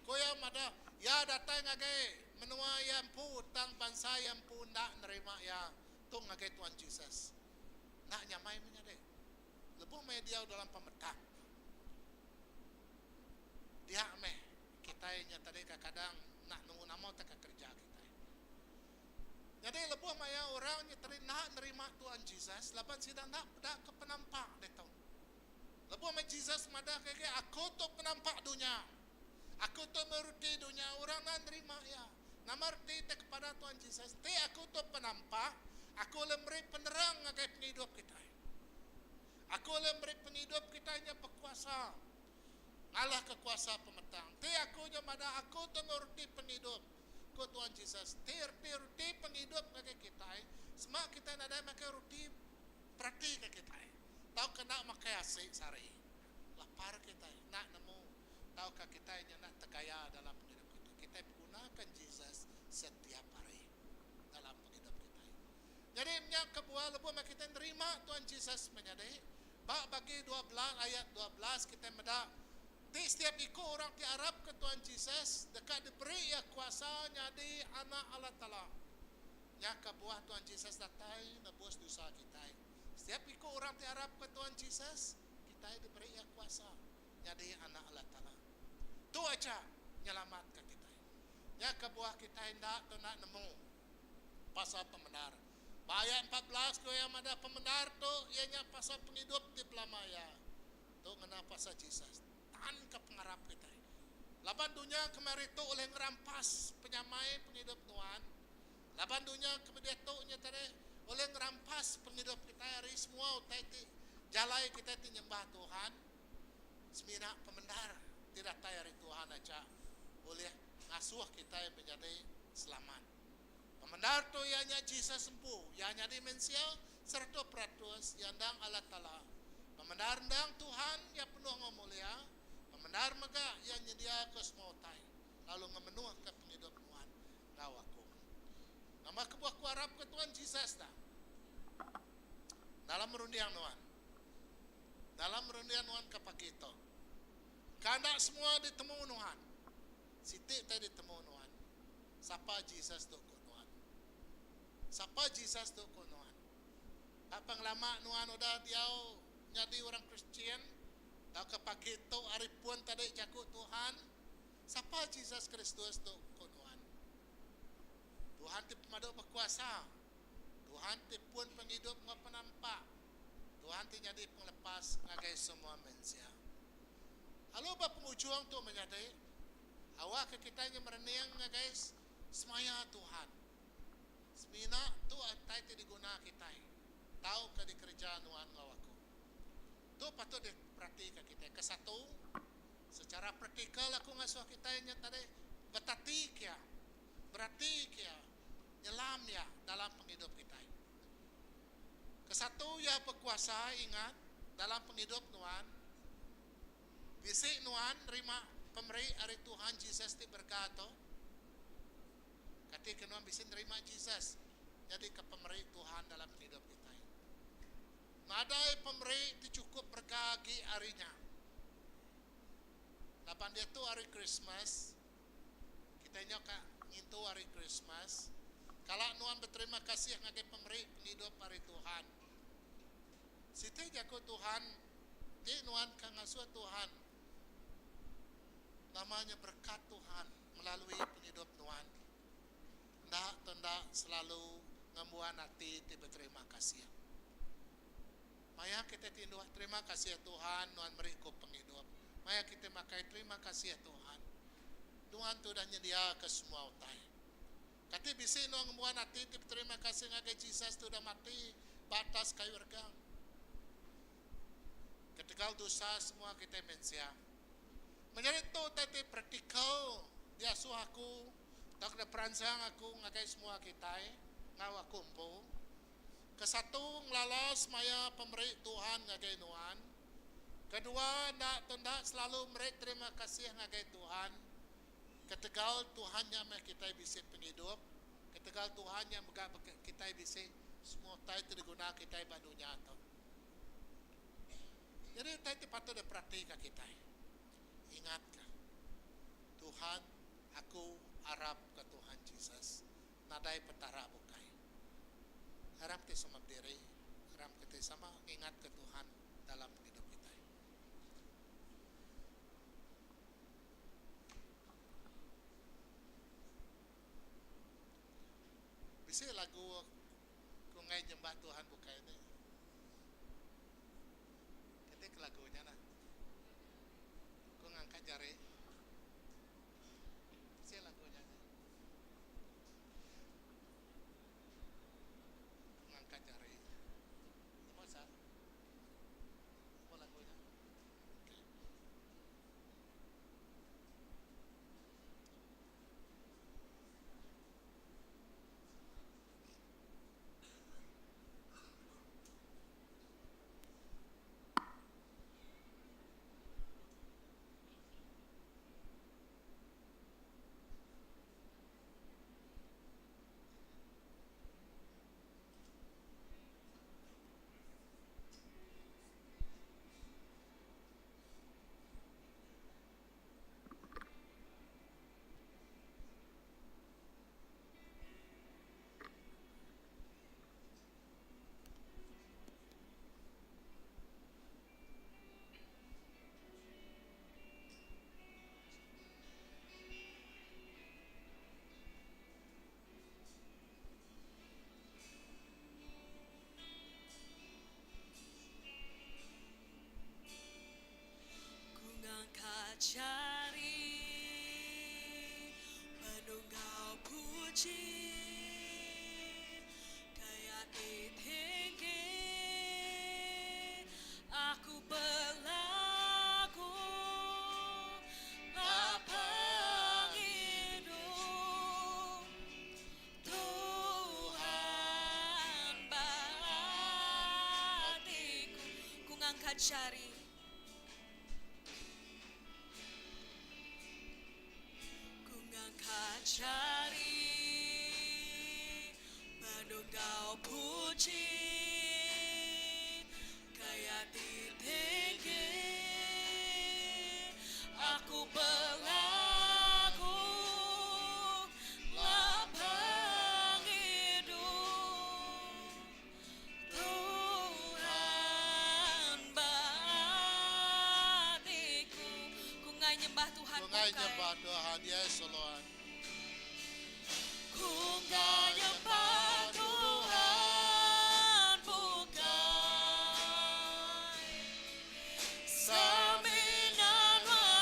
Ku iya madah, Iya datai ngagai menua iya empu tang bansa iya empu enda nerima iya. Tu ngagai Tuan Jesus. Enda nyamai menyadi. Lebuh meh diau dalam pemetang. Dia meh kitai nya tadi kadang-kadang enda nemu nama utai ka kereja kitai. Nyadi lebuh maya orang nya tadi enda nerima Tuan Jesus laban sida enda peda ke penampak ditu. Lebuh meh Jesus madah ngagai Aku tu penampak dunya. Aku tu meh reti dunya. Orang enda nerima iya. Nama reti ti kepada Tuhan Jesus? Enti aku tu penampak, aku ulih meri penerang ngagai pengidup kitai. Aku ulih meri pengidup kitai nya bekuasa ngalahka kuasa pemetang. Enti aku nya madah aku tu meh reti pengidup, ku Tuhan Jesus. Enti reti reti pengidup ngagai kitai, sema kitai nadai makai reti peratika kitai. Tauka enda makai asi sehari. Lapar kitai, enda nemu tauka kitai nya enda tegaya dalam pengidup kitai. Kitai begunaka Jesus setiap hari dalam pengidup kitai. Nyadi nya kebuah lebuh meh kitai nerima Tuhan Jesus menyadi, ba bagi 12 ayat 12 kitai meda enti setiap iku orang ti arapka Tuhan Jesus deka diberi iya kuasa nyadi anak Allah Taala. Nya kebuah Tuhan Jesus datai nebus dosa kitai. Setiap iku orang ti arapka Tuhan Jesus, kitai diberi iya kuasa nyadi anak Allah Taala. Tu aja nyelamatka kitai. Nya kebuah kitai enda tu enda nemu pasal pemendar. Ba ayat 14 ku iya madah pemendar tu iya nya pasal pengidup ti belama iya. Tu ngena pasal Jesus. Tanka pengarap kitai. Laban dunya kemari tu ulih ngerampas penyamai pengidup nuan, Laban dunya ke bediatu nya tadi ulih ngerampas pengidup kitai ari semua utai ti jalai kitai ti nyembah Tuhan. Semina pemendar ti datai ari Tuhan aja ulih ngasuh kitai menjadi selamat. Pemendar tu iya nya Jesus empu. Iya nyadi mensia 100%, iya endang Allah Taala. Pemendar endang Tuhan, iya penuh enggau mulia. Pemendar mega iya nyediaka semua utai lalu ngemenuhka pengidup nuan. Enggau aku. Nama kebuah ku arapka Tuhan Jesus dah? Dalam runding nuan. Dalam runding nuan ke pagi tu. Ka enda semua ditemu nuan. Siti tai ditemu nuan. Sapa Jesus tu ku nuan? Sapa Jesus tu ku nuan? Ba pengelama nuan udah diau nyadi orang Kristian tauka pagi tu ari pun tadi jaku Tuhan, Sapa Jesus Kristus tu ku nuan? Tuhan ti pemadu bekuasa, Tuhan ti pun pengidup enggau penampak, Tuhan ti nyadi pengelepas ngagai semua mensia. Lalu ba pengujung tu menyadi, awakka kitai nya merening ngagai semaya Tuhan. Semina tu utai ti diguna kitai tauka dikereja nuan enggau aku. Tu patut diperatika kitai. Kesatu, secara praktikal aku ngasuh kitai nya tadi betatika iya, beratika iya, nyelam iya dalam pengidup kitai. Kesatu iya bekuasa ingat dalam pengidup nuan, bisi nuan nerima pemeri ari Tuhan Jesus ti berega tu? Kati ke nuan bisi nerima Jesus nyadika pemeri Tuhan dalam pengidup kitai? Nadai pemeri ti chukup berega agi ari nya. Laban diatu hari Krismas, Kitai nya ka ngintu Hari Krismas, kala nuan beterima kasih ngagai pemeri pengidup ari Tuhan. Siti jaku Tuhan ti nuan ka ngasuh Tuhan nama nya berekat Tuhan melalui pengidup nuan. Enda tu enda selalu ngembuan ati ti beterima kasih. Maya kitai tinduk terima kasih Tuhan nuan meri ku pengidup. Maya kitai makai terima kasih Tuhan. Nuan tu udah nyendiaka semua utai. Kati bisi nuan ngembuan ati ti beterima kasih ngagai Jesus ti udah mati ba atas kayu regang? Ketegal dosa semua kitai mensia. Menyadi tu utai ti praktikal diasuh aku tauka diperansang aku ngagai semua kitai enggau aku empu. Kesatu, ngelala semaya pemeri Tuhan ngagai nuan. Kedua, enda tenda selalu meri terima kasih ngagai Tuhan. Ketegal Tuhan nya meh kitai bisi pengidup, ketegal Tuhan nya mega kitai bisi semua utai ti diguna kitai ba dunya tu. Nyadi utai ti patut diperatika kitai, ingatka, Tuhan, aku arapka Tuhan Jesus. Nadai petara bukai. Aram ti sama bediri, aram kitai sama ngingatka Tuhan dalam pengidup kitai. Bisi lagu ku enggai nyembah Tuhan bukai ni. Kati ke lagu nya nah. Ku ngangkat jari. Bisi lagu nya. Ngangkat jari. Nemu sa? Nemu lagu nya? Okay. Ku ngangkat jari Penunggau puji Gaya ti tinggi Aku belagu Ba pengidup Tuhan ba atiku. Ku ngangkat jari. Ku ngangkat jari Penunggau puji Gaya ti tinggi Aku belagu Lapang idup Tuhan ba atiku. Ku ngai nyembah Tuhan Ku ngai bukai. nyembah Tuhan, yes O Lord. Ku ngai nyembah Tuhan bukai. Semina nuan.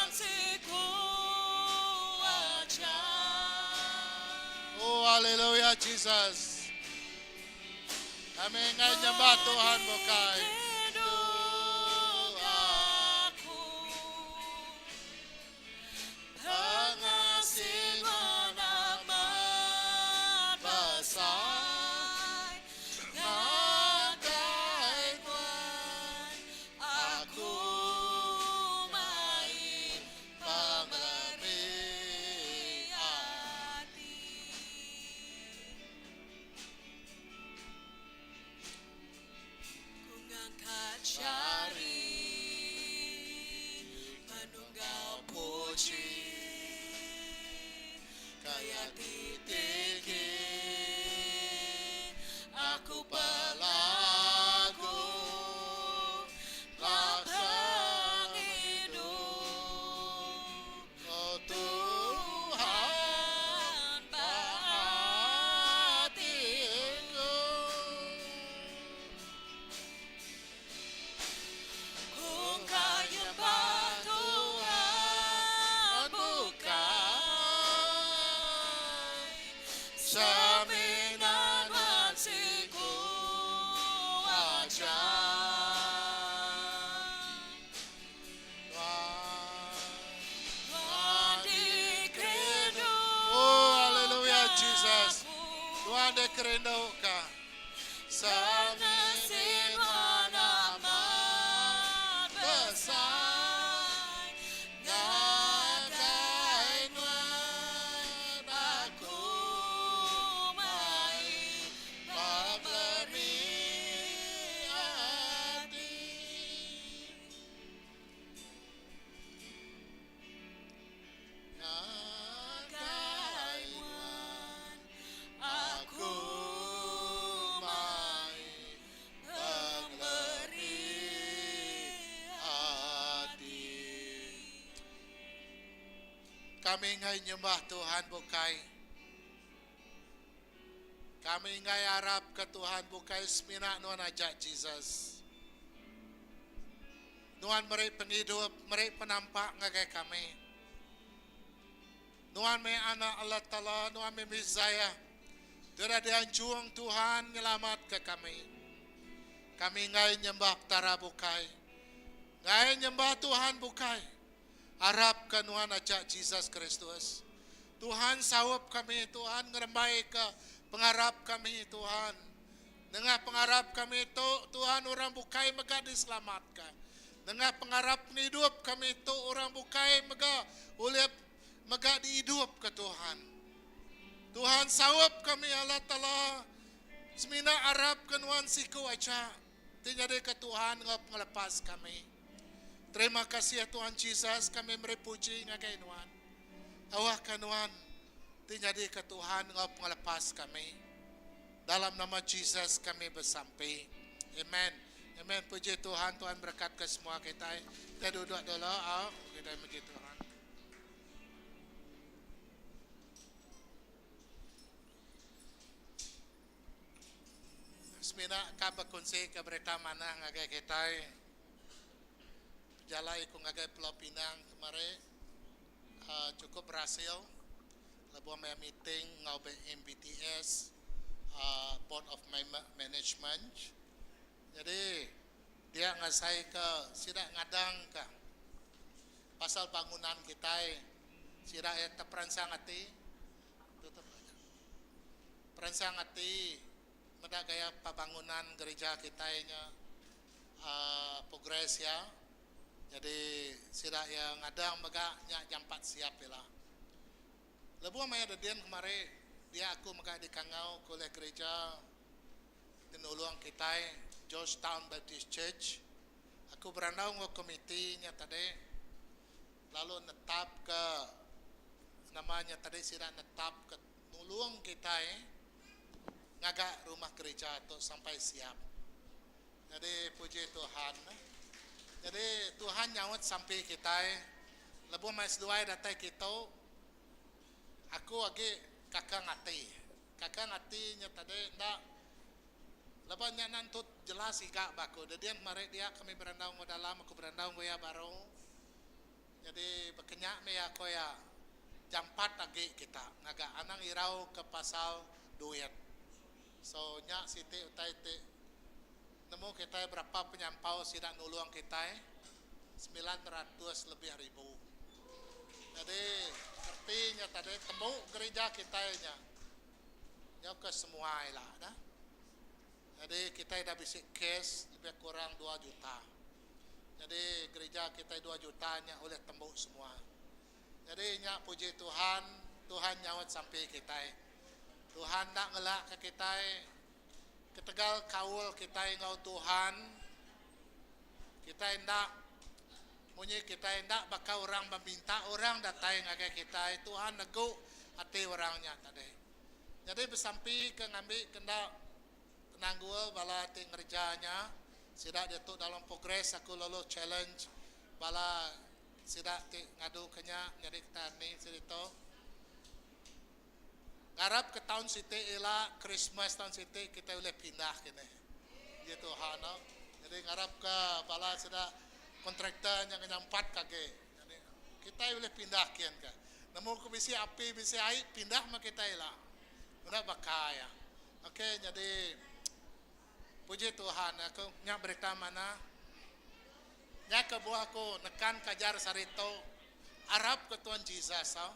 Jesus. Kami enggai nyembah Tuhan bukai. Oh haleluya Jesus. Tuhan dikerinduka. Kami enggai nyembah Tuhan bukai. Kami enggai arapka Tuhan bukai semina Nuan aja Jesus. Nuan meri pengidup, meri penampak ngagai kami. Nuan meh Anak Allah Taala, Nuan meh Messiah ti udah dianjung Tuhan nyelamatka kami. Kami enggai nyembah petara bukai, enggai nyembah tuhan bukai. Arapka Nuan aja Jesus Kristus. Tuhan saup kami, Tuhan ngerembaika pengarap kami, Tuhan. Nengah pengarap kami tu, Tuhan orang bukai mega diselamatka. Nengah pengarap pengidup kami tu, orang bukai mega ulih mega diidupka Tuhan. Tuhan saup kami Allah Taala semina arapka Nuan siku aja ti nyadika Tuhan enggau pengelepas kami. Terima kasih Tuhan Jesus kami meri puji ngagai Nuan. Awakka Nuan ti nyadika Tuhan enggau pengelepas kami. Dalam nama Jesus kami besampi. Amen. Amen. Puji Tuhan, Tuhan berkat ke semua kitai. Kita duduk dulu, au. Kitai muji Tuhan. Semina ka bekunsi ke berita manah ngagai kitai. Pejalai ku ngagai Pulau Pinang kemari uhh chukup berasil lebuh maya meeting enggau MBTS uhh Board of Management. Nyadi dia ngasai ke sida ngadang ka pasal bangunan kitai sida iya teperansang ati tutup aja peransang ati meda gaya pembangunan gerija kitai nya uhh progress iya. Nyadi sida iya ngadang mega nya jampat siap ila. Lebuh maya dedin kemari dia aku mega dikangau ke ulih gerija ti nulung kitai Georgetown Baptist Church. Aku berandau enggau komiti nya tadi lalu netapka nama nya tadi sida netapka nulung kitai ngaga rumah gerija tu sampai siap. Nyadi puji Tuhan. Nyadi Tuhan nyaut sampi kitai lebuh mai seduai datai kitu aku agi kakang ati. Kakang ati nya tadi enda laban nya enda entu jelas iga ba aku. Dedin kemari dia kami berandau enggau dalam aku berandau enggau iya baru. Nyadi baka nya meh iya ko iya jampat agi kita ngaga anang irau ke pasal. duit. So nya siti utai ti nemu kitai berapa penyampau sida nulung kitai, 900 lebih ribu. Nyadi reti nya tadi tembu gerija kitai nya nyauka semua ila dah. Nyadi kitai dah bisi cash lebih kurang dua juta. Nyadi gerija kitai dua juta nya ulih tembu semua. Nyadi nya puji Tuhan, Tuhan nyaut sampi kitai. Tuhan enda ngelakka kitai ketegal kaul kitai enggau Tuhan, kitai enda munyi kitai enda baka orang meminta orang datai ngagai kitai, Tuhan negu ati orang nya tadi. Nyadi besampi ke ngambi ke enda penanggul bala ti ngereja nya, sida diatu dalam progress aku lalu challenge bala Sida ti ngaduka nya nyadi kitai ni seditu. Ngarapka taun siti ila Krismas taun siti kitai ulih pindah kini. Puji Tuhan au. Jadi ngarapka bala sida kontraktor nya ngenyampat ka agi. Jadi kitai ulih pindah kin ka. Nemu ku bisi api bisi ai pindah meh kitai ila. Enda baka iya. Okey nyadi puji Tuhan aku nya berita manah. Nya kebuah aku nekan kajar sehari tu, arap ke Tuan Jesus au.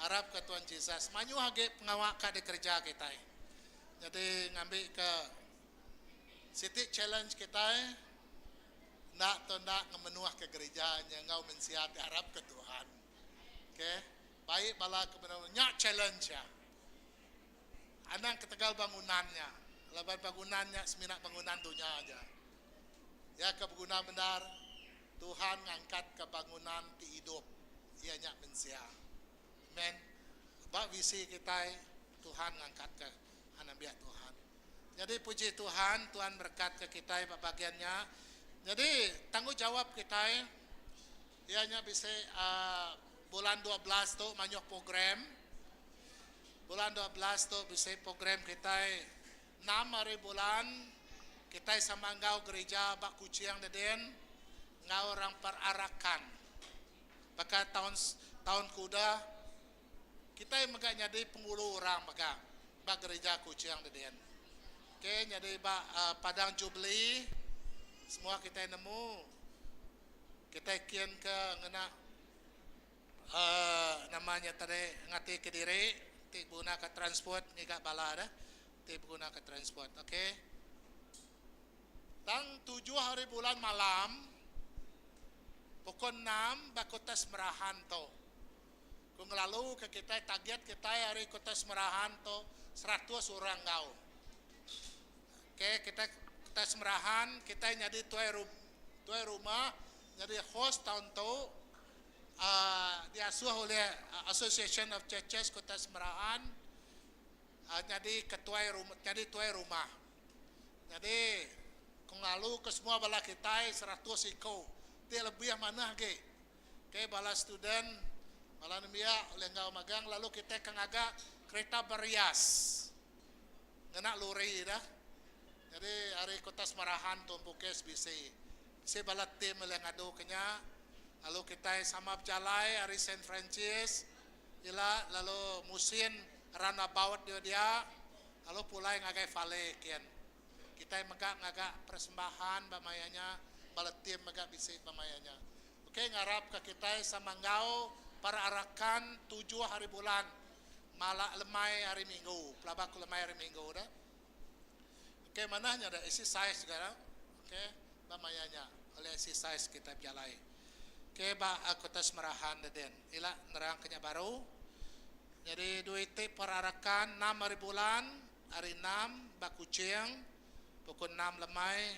Arap ke Tuan Jesus. Mayuh agi pengawa ka dikereja kitai. Nyadi ngambi ke siti challenge kitai enda tu enda ngemenuh ke gerija nya enggau mensia ti arap ke Tuhan. Okay. Baik bala ke benung nya challenge iya. Anang ketegal bangunan nya laban bangunan nya semina bangunan dunya aja. Iya ke beguna bendar, Tuhan ngangkatka bangunan ti idup, iya nya mensia. Amen. Ba visi kitai, Tuhan ngangkatka anembiak Tuhan. Nyadi puji Tuhan, Tuhan merekatka kitai ba bagian nya. Nyadi tanggungjawap kitai iya nya bisi uhh bulan 12 tu mayuh program. Bulan 12 tu bisi program kitai Enam hari bulan, kitai sama enggau gerija ba Kuching dedin enggau orang perarakan. Baka taun taun ke udah, kitai mega nyadi pengulu orang mega ba gerija Kuching dedin. Okey nyadi ba Padang Jubilee semua kitai nemu kitai kin ke ngena uhh nama nya tadi ngati kediri ti begunaka transport ngiga bala deh. ti begunaka transport ok. Tang tujuh hari bulan malam pukul enam ba Kota Semerahan tu. Ku ngelalu ke kitai target kitai ari Kota Semerahan tu 100 orang enggau. Ok kitai Kota Semerahan kitai nyadi tuai tuai rumah nyadi host taun tu uhh diasuh oleh Association of Churches Kota Semerahan. Nyadi ketuai nyadi tuai rumah. Nyadi ku ngelalu ke semua bala kitai 100 iku ti lebih manah agi ke bala student bala nembiak ulih enggau magang lalu kitai ke ngaga kereta berias ngena lori dah. Nyadi ari Kota Semarahan tu empu kes bisi. Bisi bala team ulih ngadu ke nya lalu kitai sama bejalai ari Saint Francis Ila lalu musin roundabout dia dia lalu pulai ngagai fale kin. Kitai mega ngaga persembahan ba maya nya, bala team mega bisi ba maya nya. Ok ngarap ka kitai sama enggau perarakan tujuh hari bulan mala lemai hari minggu, pelaba ku lemai hari minggu dah. Ok manah nya dah exercise ga dah. Ok ba maya nya ulih exercise kitai bejalai. Ok ba Kota Semerahan da din. Ila nerang ke nya baru. Nyadi dua iti perarakan enam hari bulan hari enam ba Kuching pukul enam lemai.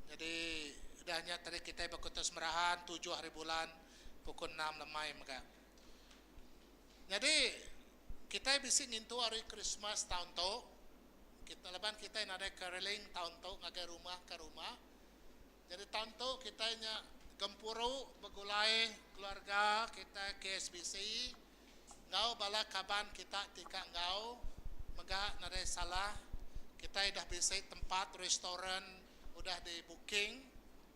Nyadi udah nya tadi kitai ba Kota Semerahan tujuh hari bulan pukul enam lemai mega. Nyadi kitai bisi ngintu hari Krismas taun tu kita laban kitai nadai caroling taun tu ngagai rumah ke rumah. Nyadi taun tu kitai nya gempuru begulai keluarga kitai KSBC enggau bala kaban kita ti ka enggau mega nadai salah kitai dah bisi tempat restoran udah di booking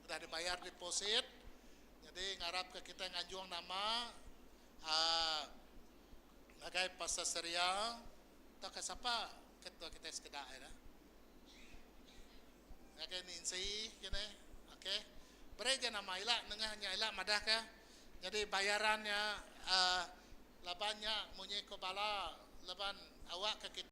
udah dibayar deposit. Nyadi ngarap ke kitai nganjung nama uhh ngagai Pastor Seria. Tauka sapa ketua kitai sekeda ira? Ngagai Nancy kini. Okey. Beri ja nama ila nengah nya ila madahka nyadi bayaran nya uhh laban nya munyi ko bala laban awakka kita.